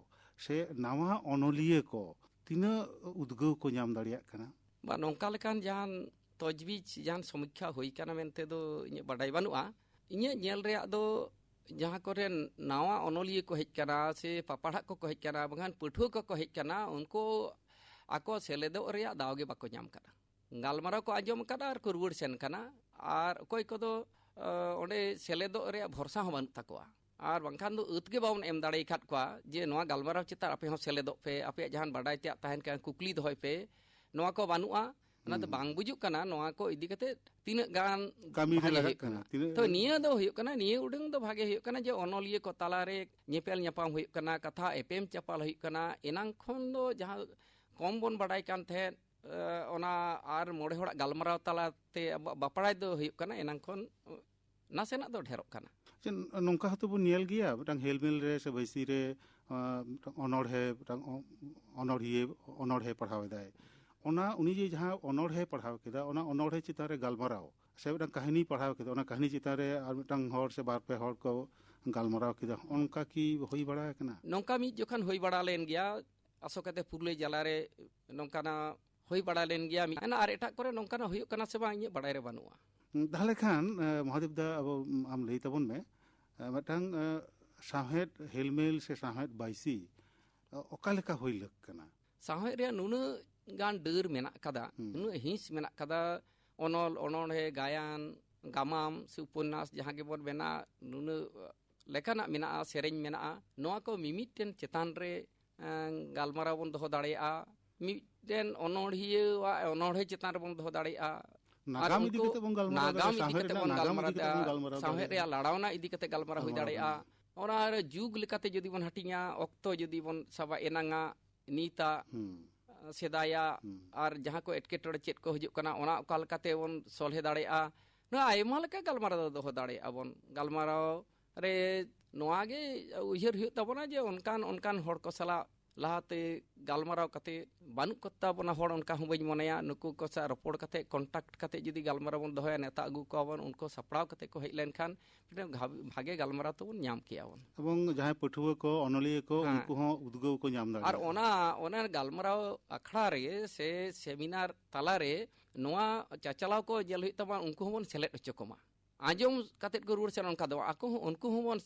ᱥᱮ ᱱᱟᱣᱟ ᱚᱱᱚᱞᱤᱭᱟᱹ ᱠᱚ ᱛᱤᱱᱟᱹᱜ ᱩᱫᱽᱜᱟᱹᱣ ᱠᱚ ᱧᱟᱢ ᱫᱟᱲᱮᱭᱟᱜ ᱠᱟᱱᱟ? ᱵᱟ, ᱱᱚᱝᱠᱟ ᱞᱮᱠᱟᱱ ᱡᱟᱦᱟᱱ ᱛᱚᱡᱽᱵᱤᱡᱽ, ᱡᱟᱦᱟᱱ ᱥᱚᱢᱤᱠᱠᱷᱟ ᱦᱩᱭ ᱠᱟᱱᱟ ᱢᱮᱱᱛᱮ ᱫᱚ ᱤᱧᱟᱹᱜ ᱵᱟᱰᱟᱭ ᱵᱟᱹᱱᱩᱜᱼᱟ᱾ ᱤᱧᱟᱹᱜ ᱧᱮᱞ ᱨᱮᱭᱟᱜ ᱫᱚ ᱡᱟᱦᱟᱸ ᱠᱚᱨᱮᱱ ᱱᱟᱣᱟ ᱚᱱᱚᱞᱤᱭᱟᱹ ᱠᱚ ᱦᱮᱡ ᱠᱟᱱᱟ ᱥᱮ ᱯᱟᱯᱟᱲᱦᱟᱜ ᱠᱚᱠᱚ ᱦᱮᱡ ᱠᱟᱱᱟ, ᱵᱟᱝᱠᱷᱟᱱ ᱯᱟᱹᱴᱷᱩᱣᱟᱹ ᱠᱚᱠᱚ ᱦᱮᱡ ᱠᱟᱱᱟ, ᱩᱱᱠᱩ ᱟᱠᱚ ᱥᱮᱞᱮᱫᱚᱜ ᱨᱮᱭᱟᱜ ᱫᱟᱣ ᱜᱮ ᱵᱟᱠᱚ ᱧᱟᱢ ᱠᱟᱫᱟ᱾ ᱜᱟᱞᱢᱟᱨᱟᱣ ᱠᱚ ᱟᱸᱡᱚᱢ ᱟᱠᱟᱫᱟ ᱟᱨ ᱠᱚ ᱨᱩᱣᱟᱹᱲ ᱥᱮᱱ ᱠᱟᱱᱟ᱾ ᱟᱨ ᱚᱠᱚᱭ ᱠᱚᱫᱚ, ᱚᱸᱰᱮ ᱥᱮᱞᱮᱫᱚᱜ ᱨᱮᱭᱟᱜ ᱵᱷᱚᱨᱥᱟ ᱦᱚᱸ ᱵᱟᱹᱱᱩᱜ ᱛᱟᱠᱚᱣᱟ᱾ ᱟᱨ ᱵᱟᱝᱠᱷᱟᱱ ᱫᱚ ᱟᱹᱛ ᱜᱮ ᱵᱟᱵᱚᱱ ᱮᱢ ᱫᱟᱲᱮ ᱟᱠᱟᱫ ᱠᱚᱣᱟ ᱡᱮ ᱱᱚᱣᱟ ᱜᱟᱞᱢᱟᱨᱟᱣ ᱪᱮᱛᱟᱱ ᱟᱯᱮ ᱦᱚᱸ ᱥᱮᱞᱮᱫᱚᱜ ᱯᱮ, ᱟᱯᱮᱭᱟᱜ ᱡᱟᱦᱟᱱ ᱵᱟᱰᱟᱭ ᱛᱮᱭᱟᱜ ᱛᱟᱦᱮᱱ ᱠᱷᱟᱱ ᱠᱩᱠᱞᱤ ᱫᱚᱦᱚᱭ ᱯᱮ, ᱱᱚᱣᱟ ᱠᱚ ᱵᱟᱹᱱᱩᱜᱼᱟ᱾ ᱚᱱᱟᱛᱮ ᱦᱩᱸ᱾ ᱵᱟᱝ ᱵᱩᱡᱩᱜ ᱠᱟᱱᱟ ᱱᱚᱣᱟ ᱠᱚ ᱤᱫᱤ ᱠᱟᱛᱮ ᱛᱤᱱᱟᱹᱜ ᱜᱟᱱ ᱠᱟᱹᱢᱤ ᱨᱮ ᱵᱷᱟᱜᱮ ᱞᱟᱜᱟᱜ ᱦᱩᱭᱩᱜ ᱠᱟᱱᱟ, ᱠᱟᱱᱟ᱾ ᱛᱤᱱᱟᱹᱜ ᱛᱚ ᱜᱟᱱ ᱱᱤᱭᱟᱹ ᱫᱚ ᱦᱩᱭᱩᱜ ᱠᱟᱱᱟ, ᱱᱤᱭᱟᱹ ᱩᱰᱟᱹᱝ ᱫᱚ ᱵᱷᱟᱜᱮ ᱦᱩᱭᱩᱜ ᱠᱟᱱᱟ ᱡᱮ ᱚᱱᱚᱞᱤᱭᱟᱹ ᱠᱚ ᱛᱟᱞᱟᱨᱮ ᱧᱮᱯᱮᱞ ᱧᱟᱯᱟᱢ ᱦᱩᱭᱩᱜ ᱠᱟᱱᱟ, ᱠᱟᱛᱷᱟ ᱮᱯᱮᱢ ᱪᱟᱯᱟᱞ ᱦᱩᱭᱩᱜ ᱠᱟᱱᱟ᱾ ᱮᱱᱟᱝ ᱠᱷᱚᱱ ᱫᱚ ᱡᱟᱦᱟᱸ ᱠᱚᱢ ᱵᱚᱱ ᱵᱟᱰᱟᱭ ᱠᱟᱱ ᱛᱟᱦᱮᱸᱫ, ᱮ, ᱚᱱᱟ ᱟᱨ ᱢᱚᱬᱮ ᱦᱚᱲᱟᱜ ᱜᱟᱞᱢᱟᱨᱟᱣ ᱛᱟᱞᱟᱛᱮ ᱟᱵᱚᱣᱟᱜ ᱵᱟᱯᱲᱟᱭ ᱫᱚ ᱦᱩᱭᱩᱜ ᱠᱟᱱᱟ, ᱮᱱᱟᱝ ᱠᱷᱚᱱ ᱱᱟᱥᱮᱱᱟᱜ ᱫᱚ ᱰᱷᱮᱨᱚᱜ ᱠᱟᱱᱟ᱾ ᱪᱮᱫ ᱱᱚᱝᱠᱟ ᱦᱚᱸᱛᱚ ᱵᱚᱱ ᱧᱮᱞ ᱜᱮᱭᱟ, ᱢᱤᱫᱴᱟᱝ ᱦᱮᱞᱢᱮᱞ ᱨᱮ ᱥᱮ ᱵᱟᱹᱭᱥᱤ ᱨᱮ, ᱟ, ᱢᱤᱫᱴᱟᱝ ᱚᱱᱚᱬᱦᱮ, ᱢᱤᱫᱴᱟᱝ ᱚ-, ᱚᱱᱚᱬᱦᱤᱭᱟᱹ, ᱚᱱᱚᱬᱦᱮ ᱯᱟᱲᱦᱟᱣ ᱮᱫᱟᱭ᱾ ᱚᱱᱟ ᱩᱱᱤ ᱡᱮ ᱡᱟᱦᱟᱸ ᱚᱱᱚᱬᱦᱮ ᱯᱟᱲᱦᱟᱣ ᱠᱮᱫᱟ, ᱚᱱᱟ ᱚᱱᱚᱬᱦᱮ ᱪᱮᱛᱟᱱ ᱨᱮ ᱜᱟᱞᱢᱟᱨᱟᱣ ᱥᱮ ᱢᱤᱫᱴᱟᱝ ᱠᱟᱹᱦᱱᱤ ᱯᱟᱲᱦᱟᱣ ᱠᱮᱫᱟ, ᱚᱱᱟ ᱠᱟᱹᱦᱱᱤ ᱪᱮᱛᱟᱱ ᱨᱮ ᱟᱨ ᱢᱤᱫᱴᱟᱝ ᱦᱚᱲ ᱥᱮ ᱵᱟᱨ ᱯᱮ ᱦᱚᱲ ᱠᱚ ᱜᱟᱞᱢᱟᱨᱟᱣ ᱠᱮᱫᱟ, ᱚᱱᱠᱟ ᱠᱤ ᱦᱩᱭ ᱵᱟᱲᱟ ᱟᱠᱟᱱᱟ? ᱱᱚᱝᱠᱟ ᱢᱤᱫ ᱡᱚᱠᱷᱚᱱ ᱦᱩᱭ ᱵᱟᱲᱟ ᱞᱮᱱ ᱜᱮᱭᱟ, ᱟᱥᱚᱠᱟᱛᱮ ᱯᱩᱨᱩᱞᱤᱭᱟᱹ ᱡᱮᱞᱟ ᱨᱮ ᱱᱚᱝᱠᱟᱱᱟᱜ ᱦᱩᱭ ᱵᱟᱲᱟ ᱞᱮᱱ ᱜᱮᱭᱟ᱾ ᱢᱤᱫ ᱟᱨ ᱮᱴᱟᱜ ᱠᱚᱨᱮ ᱱᱚᱝᱠᱟᱱᱟᱜ ᱦᱩᱭᱩᱜ ᱠᱟᱱᱟ ᱥᱮ ᱵᱟᱝ, ᱤᱧᱟᱹᱜ ᱵᱟᱲᱟᱭ ᱨᱮ ᱵᱟᱹᱱᱩᱜᱼᱟ᱾ ᱛᱟᱦᱚᱞᱮ ᱠᱷᱟᱱ, ᱮ, ᱢᱚᱦᱟᱫᱮᱵ ᱫᱟ, ᱟᱵᱚ, ᱟᱢ ᱞᱟᱹᱭ ᱛᱟᱵᱚᱱ ᱢᱮ, ᱮ, ᱢᱤᱫᱴᱟᱝ, ᱮ, ᱥᱟᱶᱦᱮᱫ ᱦᱮᱞᱢᱮᱞ ᱥᱮ ᱥᱟᱶᱦᱮᱫ ᱵᱟᱭᱥᱤ, ᱮ, ᱚᱠᱟ ᱞᱮᱠᱟ ᱦᱩᱭ ᱞᱟᱹᱠ ᱠᱟᱱᱟ? ᱥᱟᱶᱦᱮᱫ ᱨᱮᱭᱟᱜ ᱱᱩᱱᱟᱹᱜ ᱜᱟᱱ ᱰᱟᱹᱨ ᱢᱮᱱᱟᱜ ᱠᱟᱫᱟ, ᱦᱩᱸ᱾ ᱱᱩᱱᱟᱹᱜ ᱦᱤᱸᱥ ᱢᱮᱱᱟᱜ ᱠᱟᱫᱟ, ᱚᱱᱚᱞ, ᱚᱱᱚᱬᱦᱮ, ᱜᱟᱭᱟᱱ, ᱜᱟᱢᱟᱢ ᱥᱮ ᱩᱯᱚᱱᱱᱟᱥ ᱡᱟᱦᱟᱸ ᱜᱮᱵᱚᱱ ᱢᱮᱱᱟ, ᱱᱩᱱᱟᱹᱜ ᱞᱮᱠᱟᱱᱟᱜ ᱢᱮᱱᱟᱜᱼᱟ, ᱥᱮᱨᱮᱧ ᱢᱮᱱᱟᱜᱼᱟ᱾ ᱱᱚᱣᱟ ᱠᱚ ᱢᱤᱢᱤᱫᱴᱮᱱ ᱪᱮᱛᱟᱱ ᱨᱮ, ᱮᱸ, ᱜᱟᱞᱢᱟᱨᱟᱣ ᱵᱚᱱ ᱫᱚᱦᱚ ᱫᱟᱲᱮᱭᱟᱜᱼᱟ᱾ ᱢᱤᱫᱴᱮᱱ ᱚᱱᱚᱬᱦᱤᱭᱟᱹᱣᱟᱜ ᱚᱱᱚᱬᱦᱮ ᱪᱮᱛᱟᱱ ᱨᱮᱵᱚᱱ ᱫᱚᱦᱚ ᱫᱟᱲᱮᱭᱟᱜᱼᱟ᱾ ᱟᱨ ᱱᱟᱜᱟᱢ ᱤᱫᱤ ᱩᱱᱠᱩ ᱠᱟᱛᱮ ᱵᱚᱱ ᱜᱟᱞᱢᱟᱨᱟᱣ ᱱᱟᱜᱟᱢ ᱫᱟᱲᱮᱭᱟᱜᱼᱟ, ᱤᱫᱤ ᱥᱟᱶᱦᱮᱫ ᱠᱟᱛᱮ ᱨᱮᱱᱟᱜ ᱵᱚᱱ ᱱᱟᱜᱟᱢ ᱤᱫᱤ ᱠᱟᱛᱮ ᱜᱟᱞᱢᱟᱨᱟᱣ ᱵᱚᱱ ᱫᱟᱲᱮᱭᱟᱜᱼᱟ, ᱜᱟᱞᱢᱟᱨᱟᱣ ᱥᱟᱶᱦᱮᱫ ᱫᱟᱲᱮᱭᱟᱜᱼᱟ᱾ ᱨᱮᱭᱟᱜ ᱞᱟᱲᱟᱣᱱᱟ ᱤᱫᱤ ᱠᱟᱛᱮ ᱜᱟᱞᱢᱟᱨᱟᱣ ᱦᱩᱭ ᱜᱟᱞᱢᱟᱨᱟᱣ ᱫᱟᱲᱮᱭᱟᱜᱼᱟ᱾ ᱦᱩᱭ ᱫᱟᱲᱮᱭᱟᱜᱼᱟ᱾ ᱚᱱᱟ ᱨᱮ ᱡᱩᱜᱽ ᱞᱮᱠᱟᱛᱮ ᱡᱩᱫᱤ ᱵᱚᱱ ᱦᱟᱹᱴᱤᱧᱟ, ᱚᱠᱛᱚ ᱡᱩᱫᱤ ᱵᱚᱱ ᱥᱟᱵᱟ, ᱮᱱᱟᱝᱟᱜ, ᱱᱤᱛᱟᱜ, ᱦᱩᱸ᱾ ᱥᱮᱫᱟᱭᱟᱜ, ᱦᱩᱸ᱾ ᱟᱨ ᱡᱟᱦᱟᱸ ᱠᱚ ᱮᱴᱠᱮᱴᱚᱬᱮ ᱪᱮᱫ ᱠᱚ ᱦᱤᱡᱩᱜ ᱠᱟᱱᱟ, ᱚᱱᱟ ᱚᱠᱟ ᱞᱮᱠᱟᱛᱮ ᱵᱚᱱ ᱥᱚᱞᱦᱮ ᱫᱟᱲᱮᱭᱟᱜᱼᱟ, ᱱᱚᱣᱟ ᱟᱭᱢᱟ ᱞᱮᱠᱟ ᱜᱟᱞᱢᱟᱨᱟᱣ ᱫᱚ ᱫᱚᱦᱚ ᱫᱟᱲᱮᱭᱟᱜᱼᱟ ᱵᱚᱱ᱾ ᱜᱟᱞᱢᱟᱨᱟᱣ ᱨᱮ ᱱᱚᱣᱟ ᱜᱮ ᱩᱭᱦᱟᱹᱨ ᱦᱩᱭᱩᱜ ᱛᱟᱵᱚᱱᱟ ᱡᱮ ᱚᱱᱠᱟᱱ, ᱚᱱᱠᱟᱱ ᱦᱚᱲ ᱠᱚ ᱥᱟᱞᱟᱜ ᱞᱟᱦᱟᱛᱮ ᱜᱟᱞᱢᱟᱨᱟᱣ ᱠᱟᱛᱮ ᱵᱟᱹᱱᱩᱜ ᱠᱚ ᱛᱟᱵᱚᱱᱟ ᱦᱚᱲ, ᱚᱱᱠᱟ ᱦᱚᱸ ᱵᱟᱹᱧ ᱢᱚᱱᱮᱭᱟ᱾ ᱱᱩᱠᱩ ᱠᱚ ᱥᱟᱶ ᱨᱚᱯᱚᱲ ᱠᱟᱛᱮ, ᱠᱚᱱᱴᱟᱠᱴ ᱠᱟᱛᱮ ᱡᱩᱫᱤ ᱜᱟᱞᱢᱟᱨᱟᱣ ᱵᱚᱱ ᱫᱚᱦᱚᱭᱟ, ᱱᱮᱣᱛᱟ ᱟᱹᱜᱩ ᱠᱚᱣᱟ ᱵᱚᱱ, ᱩᱱᱠᱩ ᱥᱟᱯᱲᱟᱣ ᱠᱟᱛᱮ ᱠᱚ ᱦᱮᱡ ᱞᱮᱱᱠᱷᱟᱱ ᱢᱤᱫᱴᱮᱱ ᱜᱷᱟ-, ᱵᱷᱟᱜᱮ ᱜᱟᱞᱢᱟᱨᱟᱣ ᱛᱟᱵᱚᱱ ᱧᱟᱢ ᱠᱮᱭᱟ ᱵᱚᱱ᱾ ᱮᱵᱚᱝ ᱡᱟᱦᱟᱸᱭ ᱯᱟᱹᱴᱷᱩᱣᱟᱹ ᱠᱚ, ᱚᱱᱚᱞᱤᱭᱟᱹ ᱠᱚ, ᱦᱮᱸ᱾ ᱩᱱᱠᱩ ᱦᱚᱸ ᱩᱫᱽᱜᱟᱹᱣ ᱠᱚ ᱧᱟᱢ ᱫᱟᱲᱮᱭᱟᱜᱼᱟ᱾ ᱟᱨ ᱚᱱᱟ, ᱚᱱᱟ ᱜᱟᱞᱢᱟᱨᱟᱣ ᱟᱠᱷᱲᱟ ᱨᱮ ᱥᱮ ᱥᱮᱢᱤᱱᱟᱨ ᱛᱟᱞᱟᱨᱮ ᱱᱚᱣᱟ ᱪᱟᱪᱟᱞᱟᱣ ᱠᱚ ᱧᱮᱞ ᱦᱩᱭᱩᱜ ᱛᱟᱵᱚᱱᱟ, ᱩᱱᱠᱩ ᱦᱚᱸᱵᱚᱱ ᱥᱮᱞᱮᱫ ᱦᱚᱪᱚ ᱠᱚᱢᱟ᱾ ᱟᱸᱡᱚᱢ ᱠᱟᱛᱮᱫ ᱠᱚ ᱨᱩᱣᱟᱹᱲ ᱥᱮᱱ, ᱚᱱᱠᱟ ᱫᱚ ᱵᱟᱝ᱾ ᱟᱠᱚ ᱦᱚᱸ, ᱩᱱᱠᱩ ᱦᱚᱸᱵᱚᱱ,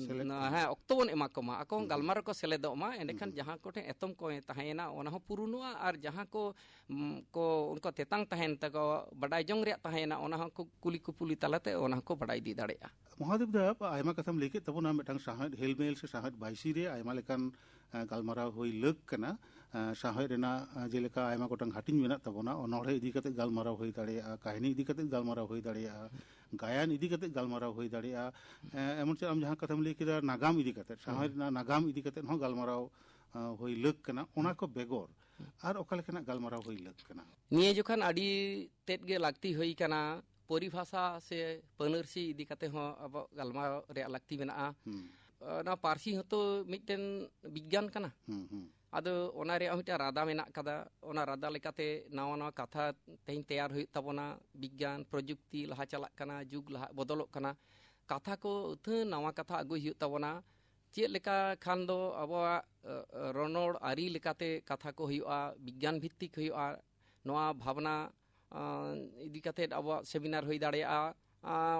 ᱥᱮᱞᱮᱫ ᱠᱚᱢᱟ᱾ ᱦᱮᱸ, ᱚᱠᱛᱚ ᱵᱚᱱ ᱮᱢᱟ ᱠᱚᱢᱟ, ᱟᱠᱚ ᱦᱚᱸ ᱦᱩᱸ᱾ ᱜᱟᱞᱢᱟᱨᱟᱣ ᱨᱮᱠᱚ ᱥᱮᱞᱮᱫᱚᱜ ᱢᱟ᱾ ᱮᱸᱰᱮᱠᱷᱟᱱ ᱦᱩᱸ᱾ ᱡᱟᱦᱟᱸ ᱠᱚᱴᱷᱮᱱ ᱮᱛᱚᱢ ᱠᱚ ᱛᱟᱦᱮᱸᱭᱮᱱᱟ, ᱚᱱᱟ ᱦᱚᱸ ᱯᱩᱨᱩᱱᱚᱜᱼᱟ, ᱟᱨ ᱡᱟᱦᱟᱸ ᱠᱚ, ᱩᱢ, ᱠᱚ, ᱩᱱᱠᱩ ᱛᱮᱛᱟᱝ ᱛᱟᱦᱮᱱ ᱛᱟᱠᱚᱣᱟ, ᱵᱟᱰᱟᱭ ᱡᱚᱝ ᱨᱮᱭᱟᱜ ᱛᱟᱦᱮᱸᱭᱮᱱᱟ, ᱚᱱᱟ ᱦᱚᱸ ᱠᱩ-, ᱠᱩᱞᱤ ᱠᱩᱯᱩᱞᱤ ᱛᱟᱞᱟᱛᱮ ᱚᱱᱟ ᱦᱚᱸᱠᱚ ᱵᱟᱰᱟᱭ ᱤᱫᱤ ᱫᱟᱲᱮᱭᱟᱜᱼᱟ᱾ ᱢᱚᱦᱟᱫᱮᱵ ᱫᱟ, ᱟᱭᱢᱟ ᱠᱟᱛᱷᱟᱢ ᱞᱟᱹᱭ ᱠᱮᱫ ᱛᱟᱵᱚᱱᱟ, ᱢᱤᱫᱴᱟᱝ ᱥᱟᱶᱦᱮᱫ ᱦᱮᱞᱢᱮᱞ ᱥᱮ ᱥᱟᱶᱦᱮᱫ ᱵᱟᱭᱥᱤ ᱨᱮ ᱟᱭᱢᱟ ᱞᱮᱠᱟᱱ, ᱮᱸ, ᱜᱟᱞᱢᱟᱨᱟᱣ ᱦᱩᱭ ᱞᱟᱹᱠ ᱠᱟᱱᱟ᱾ ᱮᱸ, ᱥᱟᱶᱦᱮᱫ ᱨᱮᱱᱟᱜ, ᱮᱸ, ᱡᱮᱞᱮᱠᱟ ᱟᱭᱢᱟ ᱜᱚᱴᱟᱝ ᱦᱟᱹᱴᱤᱧ ᱢᱮᱱᱟᱜ ᱛᱟᱵᱚᱱᱟ, ᱚᱱᱚᱬᱦᱮ ᱤᱫᱤ ᱠᱟᱛᱮ ᱜᱟᱞᱢᱟᱨᱟᱣ ᱦᱩᱭ ᱫᱟᱲᱮᱭᱟᱜᱼᱟ, ᱠᱟᱹᱦᱱᱤ ᱤᱫᱤ ᱠᱟᱛᱮ ᱜᱟᱞᱢᱟᱨᱟᱣ ᱦᱩᱭ ᱫᱟᱲᱮᱭᱟᱜᱼᱟ, ᱜᱟᱭᱟᱱ ᱤᱫᱤ ᱠᱟᱛᱮ ᱜᱟᱞᱢᱟᱨᱟᱣ ᱦᱩᱭ ᱫᱟᱲᱮᱭᱟᱜᱼᱟ᱾ ᱮᱸ, ᱮᱢᱚᱱ ᱪᱮᱫ ᱟᱢ ᱡᱟᱦᱟᱸ ᱠᱟᱛᱷᱟᱢ ᱞᱟᱹᱭ ᱠᱮᱫᱟ, ᱱᱟᱜᱟᱢ ᱤᱫᱤ ᱠᱟᱛᱮ, ᱥᱟᱶᱦᱮᱫ ᱦᱩᱸ᱾ ᱨᱮᱱᱟᱜ ᱱᱟᱜᱟᱢ ᱤᱫᱤ ᱠᱟᱛᱮ ᱦᱚᱸ ᱜᱟᱞᱢᱟᱨᱟᱣ, ᱮᱸ, ᱦᱩᱭ ᱞᱟᱹᱠ ᱠᱟᱱᱟ᱾ ᱚᱱᱟ ᱠᱚ ᱵᱮᱜᱚᱨ ᱟᱨ ᱚᱠᱟ ᱞᱮᱠᱟᱱᱟᱜ ᱜᱟᱞᱢᱟᱨᱟᱣ ᱦᱩᱭ ᱞᱟᱹᱠ ᱠᱟᱱᱟ? ᱱᱤᱭᱟᱹ ᱡᱚᱠᱷᱟᱱ ᱟᱹᱰᱤ ᱛᱮᱫ ᱜᱮ ᱞᱟᱹᱠᱛᱤ ᱦᱩᱭ ᱠᱟᱱᱟ᱾ ᱯᱚᱨᱤᱵᱷᱟᱥᱟ ᱥᱮ ᱯᱟᱹᱱᱟᱹᱨᱥᱤ ᱤᱫᱤ ᱠᱟᱛᱮ ᱦᱚᱸ ᱟᱵᱚ ᱜᱟᱞᱢᱟᱨᱟᱣ ᱨᱮᱭᱟᱜ ᱞᱟᱹᱠᱛᱤ ᱢᱮᱱᱟᱜᱼᱟ᱾ ᱦᱩᱸ᱾ ᱚᱱᱟ ᱯᱟᱹᱨᱥᱤ ᱦᱚᱸᱛᱚ ᱢᱤᱫᱴᱮᱱ ᱵᱤᱜᱽᱜᱟᱱ ᱠᱟᱱᱟ᱾ ᱦᱩᱸ, ᱦᱩᱸ᱾ ᱟᱫᱚ ᱚᱱᱟ ᱨᱮᱭᱟᱜ ᱦᱚᱸ ᱢᱤᱫᱴᱟᱝ ᱨᱟᱫᱟ ᱢᱮᱱᱟᱜ ᱠᱟᱫᱟ᱾ ᱚᱱᱟ ᱨᱟᱫᱟ ᱞᱮᱠᱟᱛᱮ ᱱᱟᱣᱟ ᱱᱟᱣᱟ ᱠᱟᱛᱷᱟ ᱛᱮᱦᱮᱧ ᱛᱮᱭᱟᱨ ᱦᱩᱭᱩᱜ ᱛᱟᱵᱚᱱᱟ᱾ ᱵᱤᱜᱽᱜᱟᱱ, ᱯᱨᱚᱡᱩᱠᱛᱤ ᱞᱟᱦᱟ ᱪᱟᱞᱟᱜ ᱠᱟᱱᱟ, ᱡᱩᱜᱽ ᱞᱟᱦᱟ ᱵᱚᱫᱚᱞᱚᱜ ᱠᱟᱱᱟ᱾ ᱠᱟᱛᱷᱟ ᱠᱚ ᱟᱹᱛᱷᱟᱹᱱ ᱱᱟᱣᱟ ᱠᱟᱛᱷᱟ ᱟᱹᱜᱩᱭ ᱦᱩᱭᱩᱜ ᱛᱟᱵᱚᱱᱟ᱾ ᱪᱮᱫ ᱞᱮᱠᱟ ᱠᱷᱟᱱ ᱫᱚ ᱟᱵᱚᱣᱟᱜ ᱨᱚᱱᱚᱲ ᱟᱹᱨᱤ ᱞᱮᱠᱟᱛᱮ ᱠᱟᱛᱷᱟ ᱠᱚ ᱦᱩᱭᱩᱜᱼᱟ, ᱵᱤᱜᱽᱜᱟᱱ ᱵᱷᱤᱛᱛᱤᱠ ᱦᱩᱭᱩᱜᱼᱟ, ᱱᱚᱣᱟ ᱵᱷᱟᱵᱽᱱᱟ ᱤᱫᱤ ᱠᱟᱛᱮ ᱟᱵᱚᱣᱟᱜ ᱥᱮᱢᱤᱱᱟᱨ ᱦᱩᱭ ᱫᱟᱲᱮᱭᱟᱜᱼᱟ᱾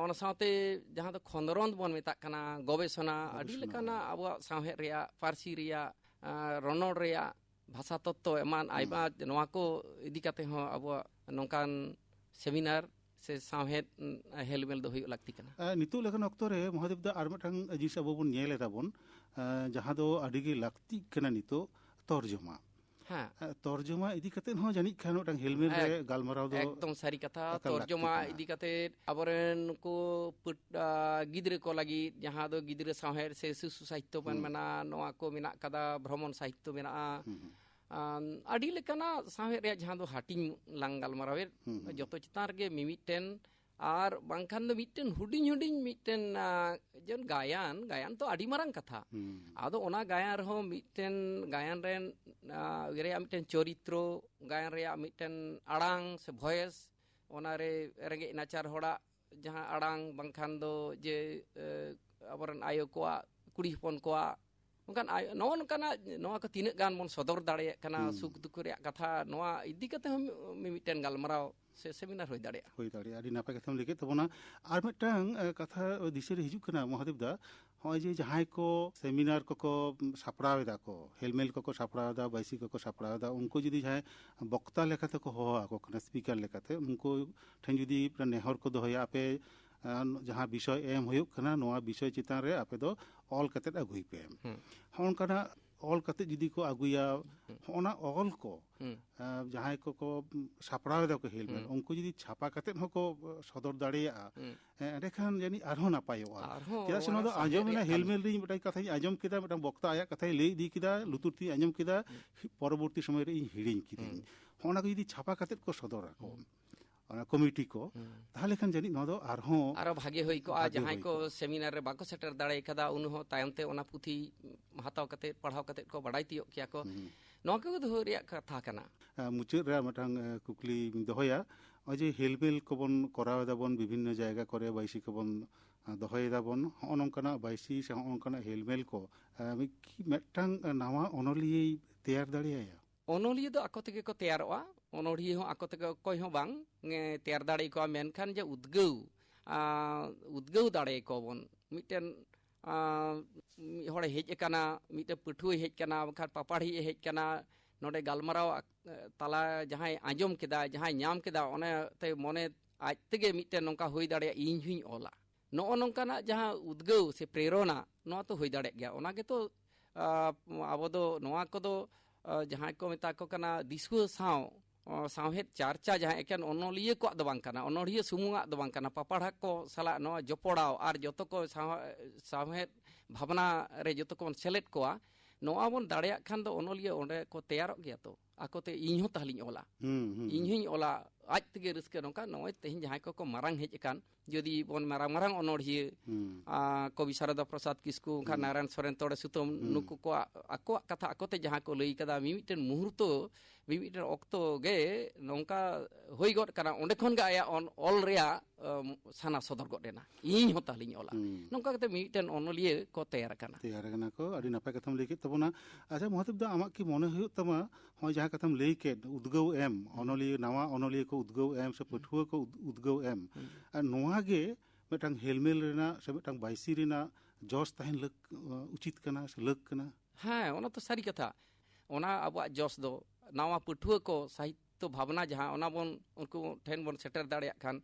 ᱚᱱᱟ ᱥᱟᱶᱛᱮ ᱡᱟᱦᱟᱸ ᱫᱚ ᱠᱷᱚᱸᱫᱽᱨᱚᱸᱫᱽ ᱵᱚᱱ ᱢᱮᱛᱟᱜ ᱠᱟᱱᱟ, ᱜᱚᱵᱮᱥᱚᱱᱟ, ᱟᱹᱰᱤ ᱞᱮᱠᱟᱱᱟᱜ ᱟᱵᱚᱣᱟᱜ ᱥᱟᱶᱦᱮᱫ ᱨᱮᱭᱟᱜ, ᱯᱟᱹᱨᱥᱤ ᱨᱮᱭᱟᱜ, ᱨᱚᱱᱚᱲ ᱨᱮᱭᱟᱜ, ᱵᱷᱟᱥᱟ ᱛᱚᱛᱛᱚ ᱮᱢᱟᱱ ᱟᱭᱢᱟ, ᱱᱚᱣᱟ ᱠᱚ ᱤᱫᱤ ᱠᱟᱛᱮ ᱦᱚᱸ ᱟᱵᱚᱣᱟᱜ ᱱᱚᱝᱠᱟᱱ ᱥᱮᱢᱤᱱᱟᱨ ᱥᱮ ᱥᱟᱶᱦᱮᱫ ᱦᱮᱞᱢᱮᱞ ᱫᱚ ᱦᱩᱭᱩᱜ ᱞᱟᱹᱠᱛᱤ ᱠᱟᱱᱟ᱾ ᱱᱤᱛᱚᱜ ᱞᱮᱠᱟᱱ ᱚᱠᱛᱚ ᱨᱮ ᱢᱚᱦᱟᱫᱮᱵ ᱫᱟ ᱟᱨ ᱢᱤᱫᱴᱟᱝ ᱡᱤᱱᱤᱥ ᱟᱵᱚ ᱵᱚᱱ ᱧᱮᱞ ᱮᱫᱟ ᱵᱚᱱ, ᱡᱟᱦᱟᱸ ᱫᱚ ᱟᱹᱰᱤ ᱜᱮ ᱞᱟᱹᱠᱛᱤᱜ ᱠᱟᱱᱟ ᱱᱤᱛᱚᱜ, ᱛᱚᱨᱡᱚᱢᱟ᱾ ᱦᱮᱸ᱾ ᱛᱚᱨᱡᱚᱢᱟ ᱤᱫᱤ ᱠᱟᱛᱮ ᱦᱚᱸ ᱡᱟᱹᱱᱤᱡ ᱠᱷᱟᱱ ᱢᱤᱫᱴᱟᱝ ᱦᱮᱞᱢᱮᱞ ᱨᱮ ᱜᱟᱞᱢᱟᱨᱟᱣ ᱫᱚ ᱮᱠᱫᱚᱢ ᱥᱟᱹᱨᱤ ᱠᱟᱛᱷᱟ᱾ ᱛᱚᱨᱡᱚᱢᱟ ᱤᱫᱤ ᱠᱟᱛᱮ ᱟᱵᱚᱨᱮᱱ ᱱᱩᱠᱩ ᱜᱤᱫᱽᱨᱟᱹ ᱠᱚ ᱞᱟᱹᱜᱤᱫ ᱡᱟᱦᱟᱸ ᱫᱚ ᱜᱤᱫᱽᱨᱟᱹ ᱥᱟᱶᱦᱮᱫ ᱥᱮ ᱥᱤᱥᱩ ᱥᱟᱦᱤᱛᱛᱚ ᱵᱚᱱ ᱢᱮᱱᱟ, ᱱᱚᱣᱟ ᱠᱚ ᱢᱮᱱᱟᱜ ᱠᱟᱫᱟ, ᱵᱷᱨᱚᱢᱚᱱ ᱥᱟᱦᱤᱛᱛᱚ ᱢᱮᱱᱟᱜᱼᱟ᱾ ᱟᱹᱰᱤ ᱞᱮᱠᱟᱱᱟᱜ ᱥᱟᱶᱦᱮᱫ ᱨᱮᱭᱟᱜ ᱡᱟᱦᱟᱸ ᱫᱚ ᱦᱟᱹᱴᱤᱧ ᱞᱟᱝ ᱜᱟᱞᱢᱟᱨᱟᱣᱮᱫ, ᱡᱚᱛᱚ ᱪᱮᱛᱟᱱ ᱨᱮᱜᱮ ᱢᱤᱢᱤᱫᱴᱮᱱ ᱟᱨ ᱵᱟᱝᱠᱷᱟᱱ ᱫᱚ ᱢᱤᱫᱴᱮᱱ ᱦᱩᱰᱤᱧ ᱦᱩᱰᱤᱧ ᱢᱤᱫᱴᱮᱱ ᱡᱮᱢᱚᱱ ᱜᱟᱭᱟᱱ, ᱜᱟᱭᱟᱱ ᱛᱚ ᱟᱹᱰᱤ ᱢᱟᱨᱟᱝ ᱠᱟᱛᱷᱟ᱾ ᱟᱫᱚ ᱚᱱᱟ ᱜᱟᱭᱟᱱ ᱨᱮᱦᱚᱸ ᱢᱤᱫᱴᱮᱱ ᱜᱟᱭᱟᱱ ᱨᱮᱱ ᱨᱮᱭᱟᱜ ᱢᱤᱫᱴᱮᱱ ᱪᱚᱨᱤᱛᱨᱚ, ᱜᱟᱭᱟᱱ ᱨᱮᱭᱟᱜ ᱢᱤᱫᱴᱮᱱ ᱟᱲᱟᱝ ᱥᱮ ᱵᱷᱚᱭᱮᱥ, ᱚᱱᱟᱨᱮ ᱨᱮᱸᱜᱮᱡ ᱱᱟᱪᱟᱨ ᱦᱚᱲᱟᱜ ᱡᱟᱦᱟᱸ ᱟᱲᱟᱝ, ᱵᱟᱝᱠᱷᱟᱱ ᱫᱚ ᱡᱮ ᱟᱵᱚᱨᱮᱱ ᱟᱭᱳ ᱠᱚᱣᱟᱜ, ᱠᱩᱲᱤ ᱦᱚᱯᱚᱱ ᱠᱚᱣᱟᱜ, ᱚᱱᱠᱟᱱ ᱟᱭᱳ, ᱱᱚᱜᱼᱚ ᱱᱚᱝᱠᱟᱱᱟᱜ, ᱱᱚᱣᱟ ᱠᱚ ᱛᱤᱱᱟᱹᱜ ᱜᱟᱱ ᱵᱚᱱ ᱥᱚᱫᱚᱨ ᱫᱟᱲᱮᱭᱟᱜ ᱠᱟᱱᱟ, ᱥᱩᱠ ᱫᱩᱠ ᱨᱮᱭᱟᱜ ᱠᱟᱛᱷᱟ, ᱱᱚᱣᱟ ᱤᱫᱤ ᱠᱟᱛᱮ ᱦᱚᱸ ᱢᱤ-, ᱢᱤᱢᱤᱫᱴᱮᱱ ᱜᱟᱞᱢᱟᱨᱟᱣ ᱥᱮ ᱥᱮᱢᱤᱱᱟᱨ ᱦᱩᱭ ᱫᱟᱲᱮᱭᱟᱜᱼᱟ᱾ ᱦᱩᱭ ᱫᱟᱲᱮᱭᱟᱜᱼᱟ᱾ ᱟᱹᱰᱤ ᱱᱟᱯᱟᱭ ᱠᱟᱛᱷᱟᱢ ᱞᱟᱹᱭ ᱠᱮᱫ ᱛᱟᱵᱚᱱᱟ᱾ ᱟᱨ ᱢᱤᱫᱴᱟᱝ ᱠᱟᱛᱷᱟ ᱫᱤᱥᱟᱹ ᱨᱮ ᱦᱤᱡᱩᱜ ᱠᱟᱱᱟ ᱢᱚᱦᱟᱫᱮᱵ ᱫᱟ, ᱱᱚᱜᱼᱚᱭ ᱡᱮ ᱡᱟᱦᱟᱸᱭ ᱠᱚ ᱥᱮᱢᱤᱱᱟᱨ ᱠᱚᱠᱚ ᱥᱟᱯᱲᱟᱣ ᱮᱫᱟ ᱠᱚ, ᱦᱮᱞᱢᱮᱞ ᱠᱚᱠᱚ ᱥᱟᱯᱲᱟᱣ ᱮᱫᱟ, ᱵᱟᱭᱥᱤ ᱠᱚᱠᱚ ᱥᱟᱯᱲᱟᱣ ᱮᱫᱟ, ᱩᱱᱠᱩ ᱡᱩᱫᱤ ᱡᱟᱦᱟᱸᱭ ᱵᱚᱠᱛᱟ ᱞᱮᱠᱟᱛᱮ ᱠᱚ ᱦᱚᱦᱚ ᱟᱠᱚ ᱠᱟᱱᱟ, ᱥᱯᱤᱠᱟᱨ ᱞᱮᱠᱟᱛᱮ, ᱩᱱᱠᱩ ᱴᱷᱮᱱ ᱡᱩᱫᱤ ᱱᱮᱦᱚᱨ ᱠᱚ ᱫᱚᱦᱚᱭᱟ, ᱟᱯᱮ ᱡᱟᱦᱟᱸ ᱵᱤᱥᱚᱭ ᱮᱢ ᱦᱩᱭᱩᱜ ᱠᱟᱱᱟ, ᱱᱚᱣᱟ ᱵᱤᱥᱚᱭ ᱪᱮᱛᱟᱱ ᱨᱮ ᱟᱯᱮ ᱫᱚ ᱚᱞ ᱠᱟᱛᱮ ᱟᱹᱜᱩᱭ ᱯᱮ᱾ ᱦᱚᱸᱜᱼᱚ ᱱᱚᱝᱠᱟᱱᱟᱜ ᱚᱞ ᱠᱟᱛᱮ ᱡᱩᱫᱤ ᱠᱚ ᱟᱹᱜᱩᱭᱟ, ᱦᱚᱸᱜᱼᱚ ᱱᱟ ᱚᱞ ᱠᱚ ᱡᱟᱦᱟᱸᱭ ᱠᱚᱠᱚ ᱥᱟᱯᱲᱟᱣ ᱮᱫᱟ ᱠᱚ ᱦᱮᱞᱢᱮᱞ, ᱩᱱᱠᱩ ᱡᱩᱫᱤ ᱪᱷᱟᱯᱟ ᱠᱟᱛᱮ ᱦᱚᱸᱠᱚ ᱥᱚᱫᱚᱨ ᱫᱟᱲᱮᱭᱟᱜᱼᱟ, ᱮᱸᱰᱮᱠᱷᱟᱱ ᱡᱟᱹᱱᱤᱡ ᱟᱨᱦᱚᱸ ᱱᱟᱯᱟᱭᱚᱜᱼᱟ᱾ ᱟᱨᱦᱚᱸ ᱪᱮᱫᱟᱜ ᱥᱮ ᱚᱱᱟ ᱱᱚᱣᱟ ᱫᱚ ᱥᱟᱶᱦᱮᱫ ᱟᱸᱡᱚᱢ ᱮᱱᱟ, ᱨᱮᱭᱟᱜ ᱠᱟᱹᱢᱤ᱾ ᱦᱮᱞᱢᱮᱞ ᱨᱮ ᱢᱤᱫᱴᱟᱝ ᱠᱟᱛᱷᱟᱧ ᱟᱸᱡᱚᱢ ᱠᱮᱫᱟ, ᱢᱤᱫᱴᱟᱝ ᱵᱚᱠᱛᱟ ᱟᱭᱟᱜ ᱠᱟᱛᱷᱟᱭ ᱞᱟᱹᱭ ᱤᱫᱤ ᱠᱮᱫᱟ, ᱞᱩᱛᱩᱨ ᱛᱤᱧ ᱟᱸᱡᱚᱢ ᱠᱮᱫᱟ, ᱯᱚᱨᱚᱵᱚᱨᱛᱤ ᱥᱚᱢᱚᱭ ᱨᱮ ᱤᱧ ᱦᱤᱲᱤᱧ ᱠᱤᱫᱟᱹᱧ᱾ ᱦᱚᱸᱜᱼᱚ ᱱᱟ ᱠᱚ ᱡᱩᱫᱤ ᱪᱷᱟᱯᱟ ᱠᱟᱛᱮ ᱠᱚ ᱥᱚᱫᱚᱨᱟᱠᱚ, ᱚᱱᱟ ᱠᱚᱢᱤᱴᱤ ᱠᱚ, ᱛᱟᱦᱚᱞᱮ ᱠᱷᱟᱱ ᱡᱟᱹᱱᱤᱡ ᱱᱚᱣᱟ ᱫᱚ ᱟᱨᱦᱚᱸ ᱟᱨᱚ ᱵᱷᱟᱜᱮ ᱦᱩᱭ ᱠᱚᱜᱼᱟ᱾ ᱵᱷᱟᱜᱮ ᱡᱟᱦᱟᱸᱭ ᱦᱩᱭ ᱠᱚ ᱠᱚᱜᱼᱟ᱾ ᱥᱮᱢᱤᱱᱟᱨ ᱨᱮ ᱵᱟᱠᱚ ᱥᱮᱴᱮᱨ ᱫᱟᱲᱮ ᱠᱟᱫᱟ, ᱩᱱᱤ ᱦᱚᱸ ᱛᱟᱭᱚᱢ ᱛᱮ ᱚᱱᱟ ᱯᱩᱛᱷᱤ ᱦᱟᱛᱟᱣ ᱠᱟᱛᱮ, ᱯᱟᱲᱦᱟᱣ ᱠᱟᱛᱮ ᱠᱚ ᱵᱟᱰᱟᱭ ᱛᱤᱭᱳᱜ ᱠᱮᱭᱟ ᱠᱚ᱾ ᱱᱚᱣᱟ ᱠᱚ ᱫᱚᱦᱚ ᱨᱮᱭᱟᱜ ᱠᱟᱛᱷᱟ ᱠᱟᱱᱟ᱾ ᱟᱸ, ᱢᱩᱪᱟᱹᱫ ᱨᱮ ᱢᱤᱫᱴᱟᱝ, ᱟᱸ, ᱠᱩᱠᱞᱤᱧ ᱫᱚᱦᱚᱭᱟ᱾ ᱱᱚᱜᱼᱚᱭ ᱡᱮ ᱦᱮᱞᱢᱮᱞ ᱠᱚᱵᱚᱱ ᱠᱚᱨᱟᱣ ᱮᱫᱟᱵᱚᱱ, ᱵᱤᱵᱷᱤᱱᱱᱚ ᱡᱟᱭᱜᱟ ᱠᱚᱨᱮ ᱵᱟᱹᱭᱥᱤ ᱠᱚᱵᱚᱱ, ᱟ, ᱫᱚᱦᱚᱭ ᱮᱫᱟᱵᱚᱱ, ᱦᱚᱸᱜᱼᱚ ᱱᱚᱝᱠᱟᱱᱟᱜ ᱵᱟᱹᱭᱥᱤ ᱥᱮ ᱦᱚᱸᱜᱼᱚ ᱱᱚᱝᱠᱟᱱᱟᱜ ᱦᱮᱞᱢᱮᱞ ᱠᱚ, ᱟ, ᱢᱤᱫ, ᱠᱤ ᱢᱤᱫᱴᱟᱝ, ᱟ, ᱱᱟᱣᱟ ᱚᱱᱚᱞᱤᱭᱟᱹᱭ ᱛᱮᱭᱟᱨ ᱫᱟᱲᱮᱭᱟᱭᱟ? ᱚᱱᱚᱞᱤᱭᱟᱹ ᱫᱚ ᱟᱠᱚ ᱛᱮᱜᱮ ᱠᱚ ᱛᱮᱭᱟᱨᱚᱜᱼᱟ᱾ ᱚᱱᱚᱲᱦᱤᱭᱟᱹ ᱦᱚᱸ ᱟᱠᱚ ᱛᱮᱜᱮ, ᱚᱠᱚᱭ ᱦᱚᱸ ᱵᱟᱝ ᱮ ᱛᱮᱭᱟᱨ ᱫᱟᱲᱮ ᱟᱠᱚᱣᱟ᱾ ᱢᱮᱱᱠᱷᱟᱱ ᱡᱮ ᱩᱫᱽᱜᱟᱹᱣ, ᱟ, ᱩᱫᱽᱜᱟᱹᱣ ᱫᱟᱲᱮ ᱟᱠᱚᱣᱟ ᱵᱚᱱ᱾ ᱢᱤᱫᱴᱮᱱ, ᱟ, ᱢᱤᱫ ᱦᱚᱲᱮ ᱦᱮᱡ ᱟᱠᱟᱱᱟ, ᱢᱤᱫᱴᱮᱱ ᱯᱟᱹᱴᱷᱩᱣᱟᱹᱭ ᱦᱮᱡ ᱟᱠᱟᱱᱟ, ᱵᱟᱠᱷᱟᱱ ᱯᱟᱯᱟᱲᱦᱤᱡ ᱮ ᱦᱮᱡ ᱟᱠᱟᱱᱟ, ᱱᱚᱰᱮ ᱜᱟᱞᱢᱟᱨᱟᱣ ᱟᱠ-, ᱛᱟᱞᱟ ᱡᱟᱦᱟᱸᱭ ᱟᱸᱡᱚᱢ ᱠᱮᱫᱟ, ᱡᱟᱦᱟᱸᱭ ᱧᱟᱢ ᱠᱮᱫᱟ, ᱚᱱᱮ ᱛᱮ ᱢᱚᱱᱮ ᱟᱡ ᱛᱮᱜᱮ ᱢᱤᱫᱴᱮᱱ ᱱᱚᱝᱠᱟ ᱦᱩᱭ ᱫᱟᱲᱮᱭᱟᱜᱼᱟ, ᱤᱧ ᱦᱚᱧ ᱚᱞᱟ᱾ ᱱᱚᱜᱼᱚ ᱱᱚᱝᱠᱟᱱᱟᱜ ᱡᱟᱦᱟᱸ ᱩᱫᱽᱜᱟᱹᱣ ᱥᱮ ᱯᱨᱮᱨᱚᱱᱟ, ᱱᱚᱣᱟ ᱛᱚ ᱦᱩᱭ ᱫᱟᱲᱮᱭᱟᱜ ᱜᱮᱭᱟ᱾ ᱚᱱᱟ ᱜᱮᱛᱚ, ᱟ, ᱟᱵᱚ ᱫᱚ ᱱᱚᱣᱟ ᱠᱚᱫᱚ, ᱟ, ᱡᱟᱦᱟᱸᱭ ᱠᱚ ᱢᱮᱛᱟ ᱠᱚ ᱠᱟᱱᱟ ᱫᱤᱥᱩᱣᱟᱹ ᱥᱟᱶ, ᱚ, ᱥᱟᱶᱦᱮᱫ ᱪᱟᱨᱪᱟ ᱡᱟᱦᱟᱸ ᱮᱠᱮᱱ ᱚᱱᱚᱞᱤᱭᱟᱹ ᱠᱚᱣᱟᱜ ᱫᱚ ᱵᱟᱝ ᱠᱟᱱᱟ, ᱚᱱᱚᱲᱦᱤᱭᱟᱹ ᱥᱩᱢᱩᱝᱟᱜ ᱫᱚ ᱵᱟᱝ ᱠᱟᱱᱟ, ᱯᱟᱯᱟᱲᱦᱟ ᱠᱚ ᱥᱟᱞᱟᱜ ᱱᱚᱣᱟ ᱡᱚᱯᱚᱲᱟᱣ ᱟᱨ ᱡᱚᱛᱚ ᱠᱚ ᱥᱟᱶ-, ᱥᱟᱶᱦᱮᱫ ᱵᱷᱟᱵᱽᱱᱟ ᱨᱮ ᱡᱚᱛᱚ ᱠᱚᱵᱚᱱ ᱥᱮᱞᱮᱫ ᱠᱚᱣᱟ, ᱱᱚᱣᱟ ᱵᱚᱱ ᱫᱟᱲᱮᱭᱟᱜ ᱠᱷᱟᱱ ᱫᱚ ᱚᱱᱚᱞᱤᱭᱟᱹ ᱚᱸᱰᱮ ᱠᱚ ᱛᱮᱭᱟᱨᱚᱜ ᱜᱮᱭᱟ ᱛᱚ᱾ ᱟᱠᱚᱛᱮ ᱤᱧ ᱦᱚᱸ ᱛᱟᱦᱞᱮᱧ ᱚᱞᱟ, ᱦᱩᱸ, ᱦᱩᱸ, ᱤᱧ ᱦᱩᱸ᱾ ᱦᱚᱸᱧ ᱚᱞᱟ, ᱟᱡ ᱛᱮᱜᱮ ᱨᱟᱹᱥᱠᱟᱹ᱾ ᱱᱚᱝᱠᱟ ᱱᱚᱜᱼᱚᱭ ᱛᱮᱦᱮᱧ ᱡᱟᱦᱟᱸᱭ ᱠᱚᱠᱚ ᱢᱟᱨᱟᱝ ᱦᱮᱡ ᱟᱠᱟᱱ, ᱡᱩᱫᱤ ᱵᱚᱱ ᱢᱟᱨᱟᱝ ᱢᱟᱨᱟᱝ ᱚᱱᱚᱲᱦᱤᱭᱟᱹ, ᱦᱩᱸ᱾ ᱟ, ᱠᱚᱵᱤ ᱥᱟᱨᱚᱫᱟ ᱯᱨᱚᱥᱟᱫᱽ ᱠᱤᱥᱠᱩ, ᱠᱷᱟᱱ ᱦᱩᱸ᱾ ᱱᱟᱨᱟᱭᱚᱱ ᱥᱚᱨᱮᱱ, ᱛᱚᱲᱮ ᱥᱩᱛᱟᱹᱢ, ᱦᱩᱸ᱾ ᱱᱩᱠᱩ ᱠᱚᱣᱟᱜ ᱟᱠᱚᱣᱟᱜ ᱠᱟᱛᱷᱟ ᱟᱠᱚᱛᱮ ᱡᱟᱦᱟᱸ ᱠᱚ ᱞᱟᱹᱭ ᱠᱟᱫᱟ, ᱢᱤᱢᱤᱫᱴᱮᱱ ᱢᱩᱦᱩᱨᱛᱚ, ᱢᱤᱢᱤᱫᱴᱮᱱ ᱚᱠᱛᱚ ᱜᱮ ᱱᱚᱝᱠᱟ ᱦᱩᱭ ᱜᱚᱫ ᱠᱟᱱᱟ, ᱚᱸᱰᱮ ᱠᱷᱚᱱ ᱜᱮ ᱟᱭᱟᱜ ᱚᱱ-, ᱚᱞ ᱨᱮᱭᱟᱜ, ᱟᱢ, ᱥᱟᱱᱟ ᱥᱚᱫᱚᱨ ᱜᱚᱫ ᱮᱱᱟ, ᱤᱧ ᱦᱚᱸ ᱛᱟᱦᱞᱮᱧ ᱚᱞᱟ᱾ ᱦᱩᱸ᱾ ᱱᱚᱝᱠᱟ ᱠᱟᱛᱮ ᱢᱤᱢᱤᱫᱴᱮᱱ ᱚᱱᱚᱞᱤᱭᱟᱹ ᱠᱚ ᱛᱮᱭᱟᱨ ᱟᱠᱟᱱᱟ᱾ ᱛᱮᱭᱟᱨ ᱟᱠᱟᱱᱟ ᱠᱚ, ᱟᱹᱰᱤ ᱱᱟᱯᱟᱭ ᱠᱟᱛᱷᱟᱢ ᱞᱟᱹᱭ ᱠᱮᱫ ᱛᱟᱵᱚᱱᱟ᱾ ᱟᱪᱪᱷᱟ ᱢᱚᱦᱟᱫᱮᱵ ᱫᱟ, ᱟᱢᱟᱜ ᱠᱤ ᱢᱚᱱᱮ ᱦᱩᱭᱩᱜ ᱛᱟᱢᱟ, ᱦᱚᱸᱜᱼᱚᱭ ᱡᱟᱦᱟᱸ ᱠᱟᱛᱷᱟᱢ ᱞᱟᱹᱭ ᱠᱮᱫ, ᱩᱫᱽᱜᱟᱹᱣ ᱮᱢ, ᱦᱩᱸ᱾ ᱚᱱᱚᱞᱤᱭᱟᱹ, ᱱᱟᱣᱟ ᱚᱱᱚᱞᱤᱭᱟᱹ ᱠᱚ ᱩᱫᱽᱜᱟᱹᱣ ᱮᱢ ᱥᱮ ᱦᱩᱸ᱾ ᱯᱟᱹᱴᱷᱩᱣᱟᱹ ᱠᱚ ᱩᱫᱽ-, ᱩᱫᱽᱜᱟᱹᱣ ᱮᱢ, ᱦᱩᱸ᱾ ᱟᱨ ᱱᱚᱣᱟ ᱜᱮ ᱢᱤᱫᱴᱟᱝ ᱦᱮᱞᱢᱮᱞ ᱨᱮᱱᱟᱜ ᱥᱮ ᱢᱤᱫᱴᱟᱝ ᱵᱟᱭᱥᱤ ᱨᱮᱱᱟᱜ ᱡᱚᱥ ᱛᱟᱦᱮᱱ ᱞᱟᱹᱠ-, ᱩᱪᱤᱛ ᱠᱟᱱᱟ ᱥᱮ ᱞᱟᱹᱠ ᱠᱟᱱᱟ? ᱦᱮᱸ, ᱚᱱᱟ ᱛᱚ ᱥᱟᱹᱨᱤ ᱠᱟᱛᱷᱟ᱾ ᱚᱱᱟ ᱟᱵᱚᱣᱟᱜ ᱡᱚᱥ ᱫᱚ ᱱᱟᱣᱟ ᱯᱟᱹᱴᱷᱩᱣᱟᱹ ᱠᱚ ᱥᱟᱦᱤᱛᱛᱚ ᱵᱷᱟᱵᱽᱱᱟ ᱡᱟᱦᱟᱸ, ᱚᱱᱟ ᱵᱚᱱ ᱩᱱᱠᱩ ᱴᱷᱮᱱ ᱵᱚᱱ ᱥᱮᱴᱮᱨ ᱫᱟᱲᱮᱭᱟᱜ ᱠᱷᱟᱱ,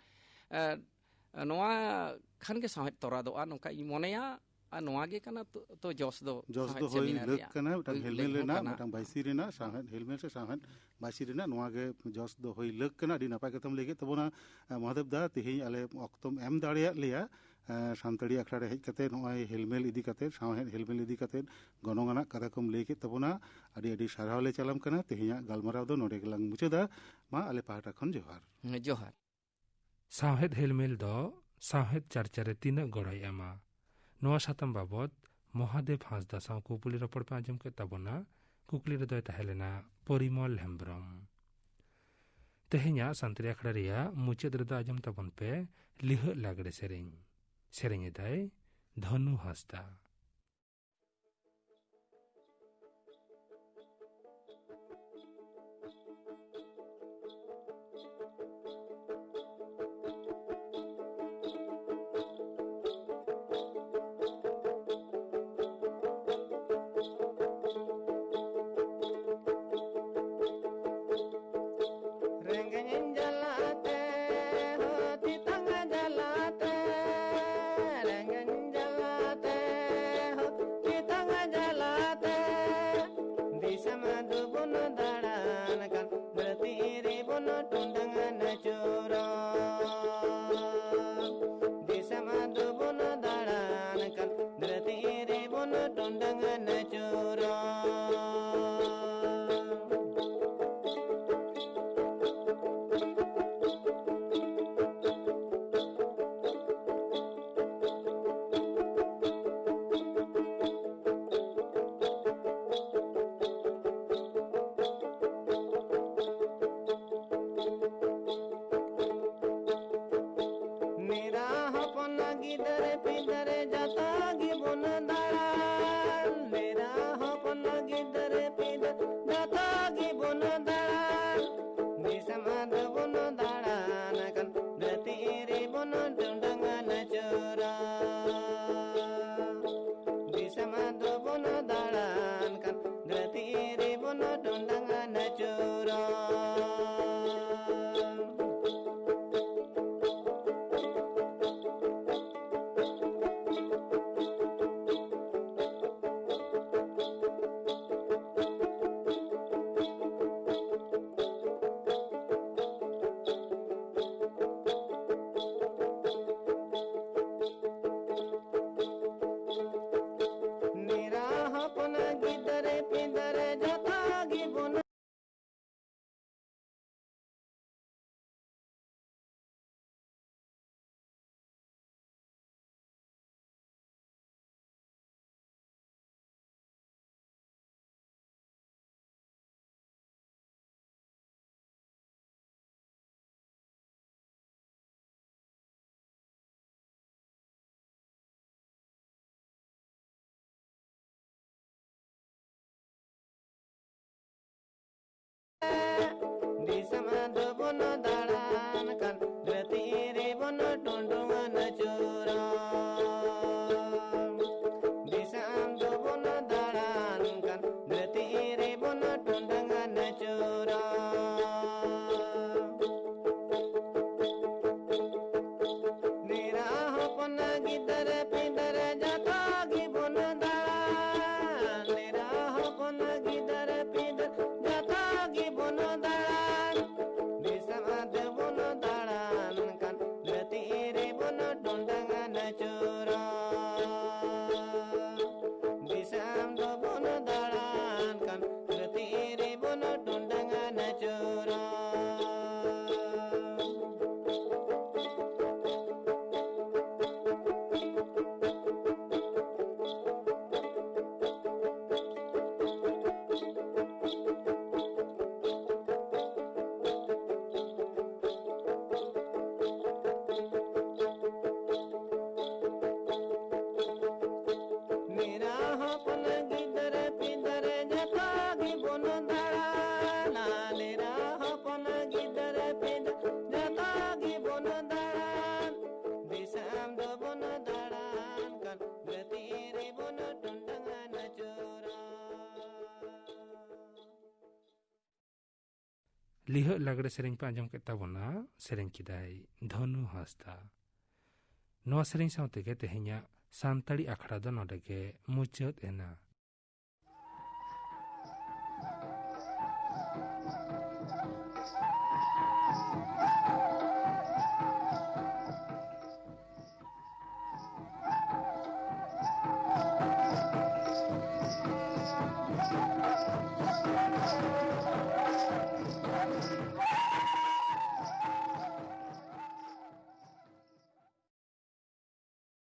ᱮ, ᱱᱚᱣᱟ ᱠᱷᱟᱱ ᱜᱮ ᱥᱟᱶᱦᱮᱫ ᱛᱚᱨᱟᱫᱚᱜᱼᱟ, ᱱᱚᱝᱠᱟ ᱤᱧ ᱢᱚᱱᱮᱭᱟ᱾ ᱟᱨ ᱱᱚᱣᱟ ᱜᱮ ᱠᱟᱱᱟ ᱛᱚ, ᱛᱚ ᱡᱚᱥ ᱫᱚ, ᱡᱚᱥ ᱫᱚ ᱥᱟᱶᱦᱮᱫ ᱦᱩᱭ ᱥᱮᱢᱤᱱᱟᱨ ᱞᱟᱹᱠ ᱨᱮᱭᱟᱜ᱾ ᱠᱟᱱᱟ, ᱢᱤᱫᱴᱟᱝ ᱦᱩᱭ ᱦᱮᱞᱢᱮᱞ ᱞᱟᱹᱠ ᱦᱚᱸ ᱨᱮᱱᱟᱜ, ᱠᱟᱱᱟ᱾ ᱢᱤᱫᱴᱟᱝ ᱵᱟᱭᱥᱤ ᱨᱮᱱᱟᱜ, ᱥᱟᱶᱦᱮᱫ ᱦᱮᱞᱢᱮᱞ ᱥᱮ ᱥᱟᱶᱦᱮᱫ ᱵᱟᱭᱥᱤ ᱨᱮᱱᱟᱜ ᱱᱚᱣᱟ ᱜᱮ ᱡᱚᱥ ᱫᱚ ᱦᱩᱭ ᱞᱟᱹᱠ ᱠᱟᱱᱟ᱾ ᱟᱹᱰᱤ ᱱᱟᱯᱟᱭ ᱠᱟᱛᱷᱟᱢ ᱞᱟᱹᱭ ᱠᱮᱫ ᱛᱟᱵᱚᱱᱟ, ᱮ, ᱢᱚᱦᱟᱫᱮᱵ ᱫᱟ, ᱛᱮᱦᱮᱧ ᱟᱞᱮ ᱚᱠᱛᱚᱢ ᱮᱢ ᱫᱟᱲᱮᱭᱟᱫ ᱞᱮᱭᱟ, ᱮ, ᱥᱟᱱᱛᱟᱲᱤ ᱟᱠᱷᱲᱟ ᱨᱮ ᱦᱮᱡ ᱠᱟᱛᱮ ᱱᱚᱜᱼᱚᱭ ᱦᱮᱞᱢᱮᱞ ᱤᱫᱤ ᱠᱟᱛᱮ, ᱥᱟᱶᱦᱮᱫ ᱦᱮᱞᱢᱮᱞ ᱤᱫᱤ ᱠᱟᱛᱮ ᱜᱚᱱᱚᱝ ᱟᱱᱟᱜ ᱠᱟᱛᱷᱟ ᱠᱚᱢ ᱞᱟᱹᱭ ᱠᱮᱫ ᱛᱟᱵᱚᱱᱟ᱾ ᱟᱹᱰᱤ ᱟᱹᱰᱤ ᱥᱟᱨᱦᱟᱣ ᱞᱮ ᱪᱟᱞᱟᱢ ᱠᱟᱱᱟ᱾ ᱛᱮᱦᱮᱧᱟᱜ ᱜᱟᱞᱢᱟᱨᱟᱣ ᱫᱚ ᱱᱚᱰᱮ ᱜᱮᱞᱟᱝ ᱢᱩᱪᱟᱹᱫᱟ᱾ ᱢᱟ ᱟᱞᱮ ᱯᱟᱦᱴᱟ ᱠᱷᱚᱱ ᱡᱚᱦᱟᱨ᱾ ᱦᱮᱸ, ᱡᱚᱦᱟᱨ᱾ ᱥᱟᱶᱦᱮᱫ ᱦᱮᱞᱢᱮᱞ ᱫᱚ ᱥᱟᱶᱦᱮᱫ ᱪᱟᱨᱪᱟ ᱨᱮ ᱛᱤᱱᱟᱹᱜ ᱜᱚᱲᱚᱭ ᱮᱢᱟ, ᱱᱚᱣᱟ ᱥᱟᱛᱟᱢ ᱵᱟᱵᱚᱛ ᱢᱚᱦᱟᱫᱮᱵ ᱦᱟᱸᱥᱫᱟ ᱥᱟᱶ ᱠᱩᱯᱩᱞᱤ ᱨᱚᱯᱚᱲ ᱯᱮ ᱟᱸᱡᱚᱢ ᱠᱮᱫ ᱛᱟᱵᱚᱱᱟ᱾ ᱠᱩᱠᱞᱤ ᱨᱮᱫᱚᱭ ᱛᱟᱦᱮᱸ ᱞᱮᱱᱟ ᱯᱚᱨᱤᱢᱚᱞ ᱦᱮᱢᱵᱽᱨᱚᱢ᱾ ᱛᱮᱦᱮᱧᱟᱜ ᱥᱟᱱᱛᱟᱲᱤ ᱟᱠᱷᱲᱟ ᱨᱮᱭᱟᱜ ᱢᱩᱪᱟᱹᱫ ᱨᱮᱫᱚ ᱟᱸᱡᱚᱢ ᱛᱟᱵᱚᱱ ᱯᱮ ᱞᱤᱦᱟᱹᱜ ᱞᱟᱜᱽᱲᱮ ᱥᱮᱨᱮᱧ᱾ ᱥᱮᱨᱮᱧ ᱮᱫᱟᱭ ᱫᱷᱚᱱᱩ ᱦᱟᱸᱥᱫᱟ᱾ ᱨᱮᱸᱜᱮᱡ ᱡᱟᱞᱟᱛᱮ ᱦᱚ ᱛᱮᱛᱟᱝ ᱡᱟᱞᱟᱛᱮ, ᱨᱮᱸᱜᱮᱡ ᱡᱟᱞᱟᱛᱮ ᱦᱚ ᱛᱮᱛᱟᱝ ᱡᱟᱞᱟᱛᱮ, ᱫᱤᱥᱚᱢ ᱫᱚᱵᱚᱱ ᱫᱟᱬᱟᱱ ᱠᱟᱱ, ᱫᱷᱟᱹᱨᱛᱤ ᱨᱮᱵᱚᱱ ᱴᱚᱸᱰᱟᱝ ᱟᱹᱪᱩᱨᱚᱜ᱾ ᱫᱤᱥᱚᱢ ᱫᱚᱵᱚᱱ ᱫᱟᱬᱟᱱ ᱠᱟᱱ, ᱫᱷᱟᱹᱨᱛᱤ ᱨᱮᱵᱚᱱ ᱴᱚᱸᱰᱟᱝ ᱟᱹᱪᱩᱨᱚᱜ᱾ ᱢᱮᱨᱟ ᱦᱚᱯᱚᱱ ᱜᱤᱫᱟᱹᱨ ᱯᱤᱫᱟᱹᱨ ᱡᱚᱛᱚ ᱜᱮᱵᱚᱱ ᱫᱟᱬᱟᱱ, ᱢᱮᱨᱟ ᱦᱚᱯᱚᱱ ᱜᱤᱫᱟᱹᱨ ᱯᱤᱫᱟᱹᱨ ᱡᱚᱛᱚ ᱜᱮᱵᱚᱱ ᱫᱟᱬᱟᱱ, ᱫᱤᱥᱚᱢ ᱫᱚᱵᱚᱱ ᱫᱟᱬᱟᱱ ᱠᱟᱱ, ᱫᱷᱟᱹᱨᱛᱤ ᱨᱮᱵᱚᱱ ᱴᱚᱸᱰᱟᱝ ᱟᱹᱪᱩᱨᱚᱜ᱾ ᱫᱤᱥᱚᱢ ᱫᱚᱵᱚᱱ ᱫᱟᱬᱟᱱ ᱠᱟᱱ, ᱫᱷᱟᱹᱨᱛᱤ ᱨᱮᱵᱚᱱ ᱴᱚᱸᱰᱟᱝ ᱟᱹᱪᱩᱨᱚᱜ᱾ ᱫᱟᱬᱟᱱ ᱠᱟᱱ ᱫᱷᱟᱹᱨᱛᱤ ᱨᱮᱵᱚᱱ ᱴᱩᱰᱩᱝ ᱟᱹᱪᱩᱨᱚᱜ᱾ ᱫᱤᱥᱚᱢ ᱫᱚᱵᱚᱱ ᱫᱟᱬᱟᱱ ᱠᱟᱱ ᱫᱷᱟᱹᱨᱛᱤ ᱨᱮᱵᱚᱱ ᱴᱩᱰᱩᱝ ᱟᱹᱪᱩᱨᱚᱜ᱾ ᱱᱮᱨᱟ ᱦᱚᱯᱚᱱ ᱜᱤᱫᱟᱹᱨ ᱯᱤᱫᱟᱹᱨ ᱡᱚᱛᱚ ᱜᱮᱵᱚᱱ ᱫᱟᱬᱟᱱ᱾ ᱱᱮᱨᱟ ᱦᱚᱯᱚᱱ ᱜᱤᱫᱟᱹᱨ ᱯᱤᱫᱟᱹᱨ ᱡᱚᱛᱚ ᱜᱮᱵᱚᱱ ᱫᱟᱬᱟᱱ᱾ ᱫᱤᱥᱚᱢ ᱫᱚᱵᱚᱱ ᱫᱟᱬᱟᱱ ᱠᱟᱱ ᱫᱷᱟᱹᱨᱛᱤ ᱨᱮᱵᱚᱱ ᱴᱩᱰᱩᱝ ᱟᱹᱪᱩᱨᱚᱜ᱾ ᱫᱤᱥᱚᱢ ᱫᱚᱵᱚᱱ ᱫᱟᱬᱟᱱ ᱠᱟᱱ ᱫᱷᱟᱹᱨᱛᱤ ᱨᱮᱵᱚᱱ ᱴᱩᱰᱩᱝ ᱟᱹᱪᱩᱨᱚᱜ᱾ ᱢᱮᱨᱟ ᱦᱚᱯᱚᱱ ᱜᱤᱫᱟᱹᱨ ᱯᱤᱫᱟᱹᱨ ᱡᱚᱛᱚ ᱜᱮᱵᱚᱱ ᱫᱟᱬᱟᱱᱟ᱾ ᱢᱮᱨᱟ ᱦᱚᱯᱚᱱ ᱜᱤᱫᱟᱹᱨ ᱯᱤᱫᱟᱹᱨ ᱡᱚᱛᱚ ᱜᱮᱵᱚᱱ ᱫᱟᱬᱟᱱ᱾ ᱫᱤᱥᱚᱢ ᱫᱚᱵᱚᱱ ᱫᱟᱬᱟᱱ ᱠᱟᱱ ᱫᱷᱟᱹᱨᱛᱤ ᱨᱮᱵᱚᱱ ᱴᱩᱰᱩᱝ ᱟᱹᱪᱩᱨᱚᱜ᱾ ᱞᱤᱦᱟᱹᱜ ᱞᱟᱜᱽᱲᱮ ᱥᱮᱨᱮᱧ ᱯᱮ ᱟᱸᱡᱚᱢ ᱠᱮᱫ ᱛᱟᱵᱚᱱᱟ, ᱥᱮᱨᱮᱧ ᱠᱮᱫᱟᱭ ᱫᱷᱚᱱᱩ ᱦᱟᱸᱥᱫᱟ᱾ ᱱᱚᱣᱟ ᱥᱮᱨᱮᱧ ᱥᱟᱶ ᱛᱮᱜᱮ ᱛᱮᱦᱮᱧᱟᱜ ᱥᱟᱱᱛᱟᱲᱤ ᱟᱠᱷᱲᱟ ᱫᱚ ᱱᱚᱰᱮ ᱜᱮ ᱢᱩᱪᱟᱹᱫ ᱮᱱᱟ᱾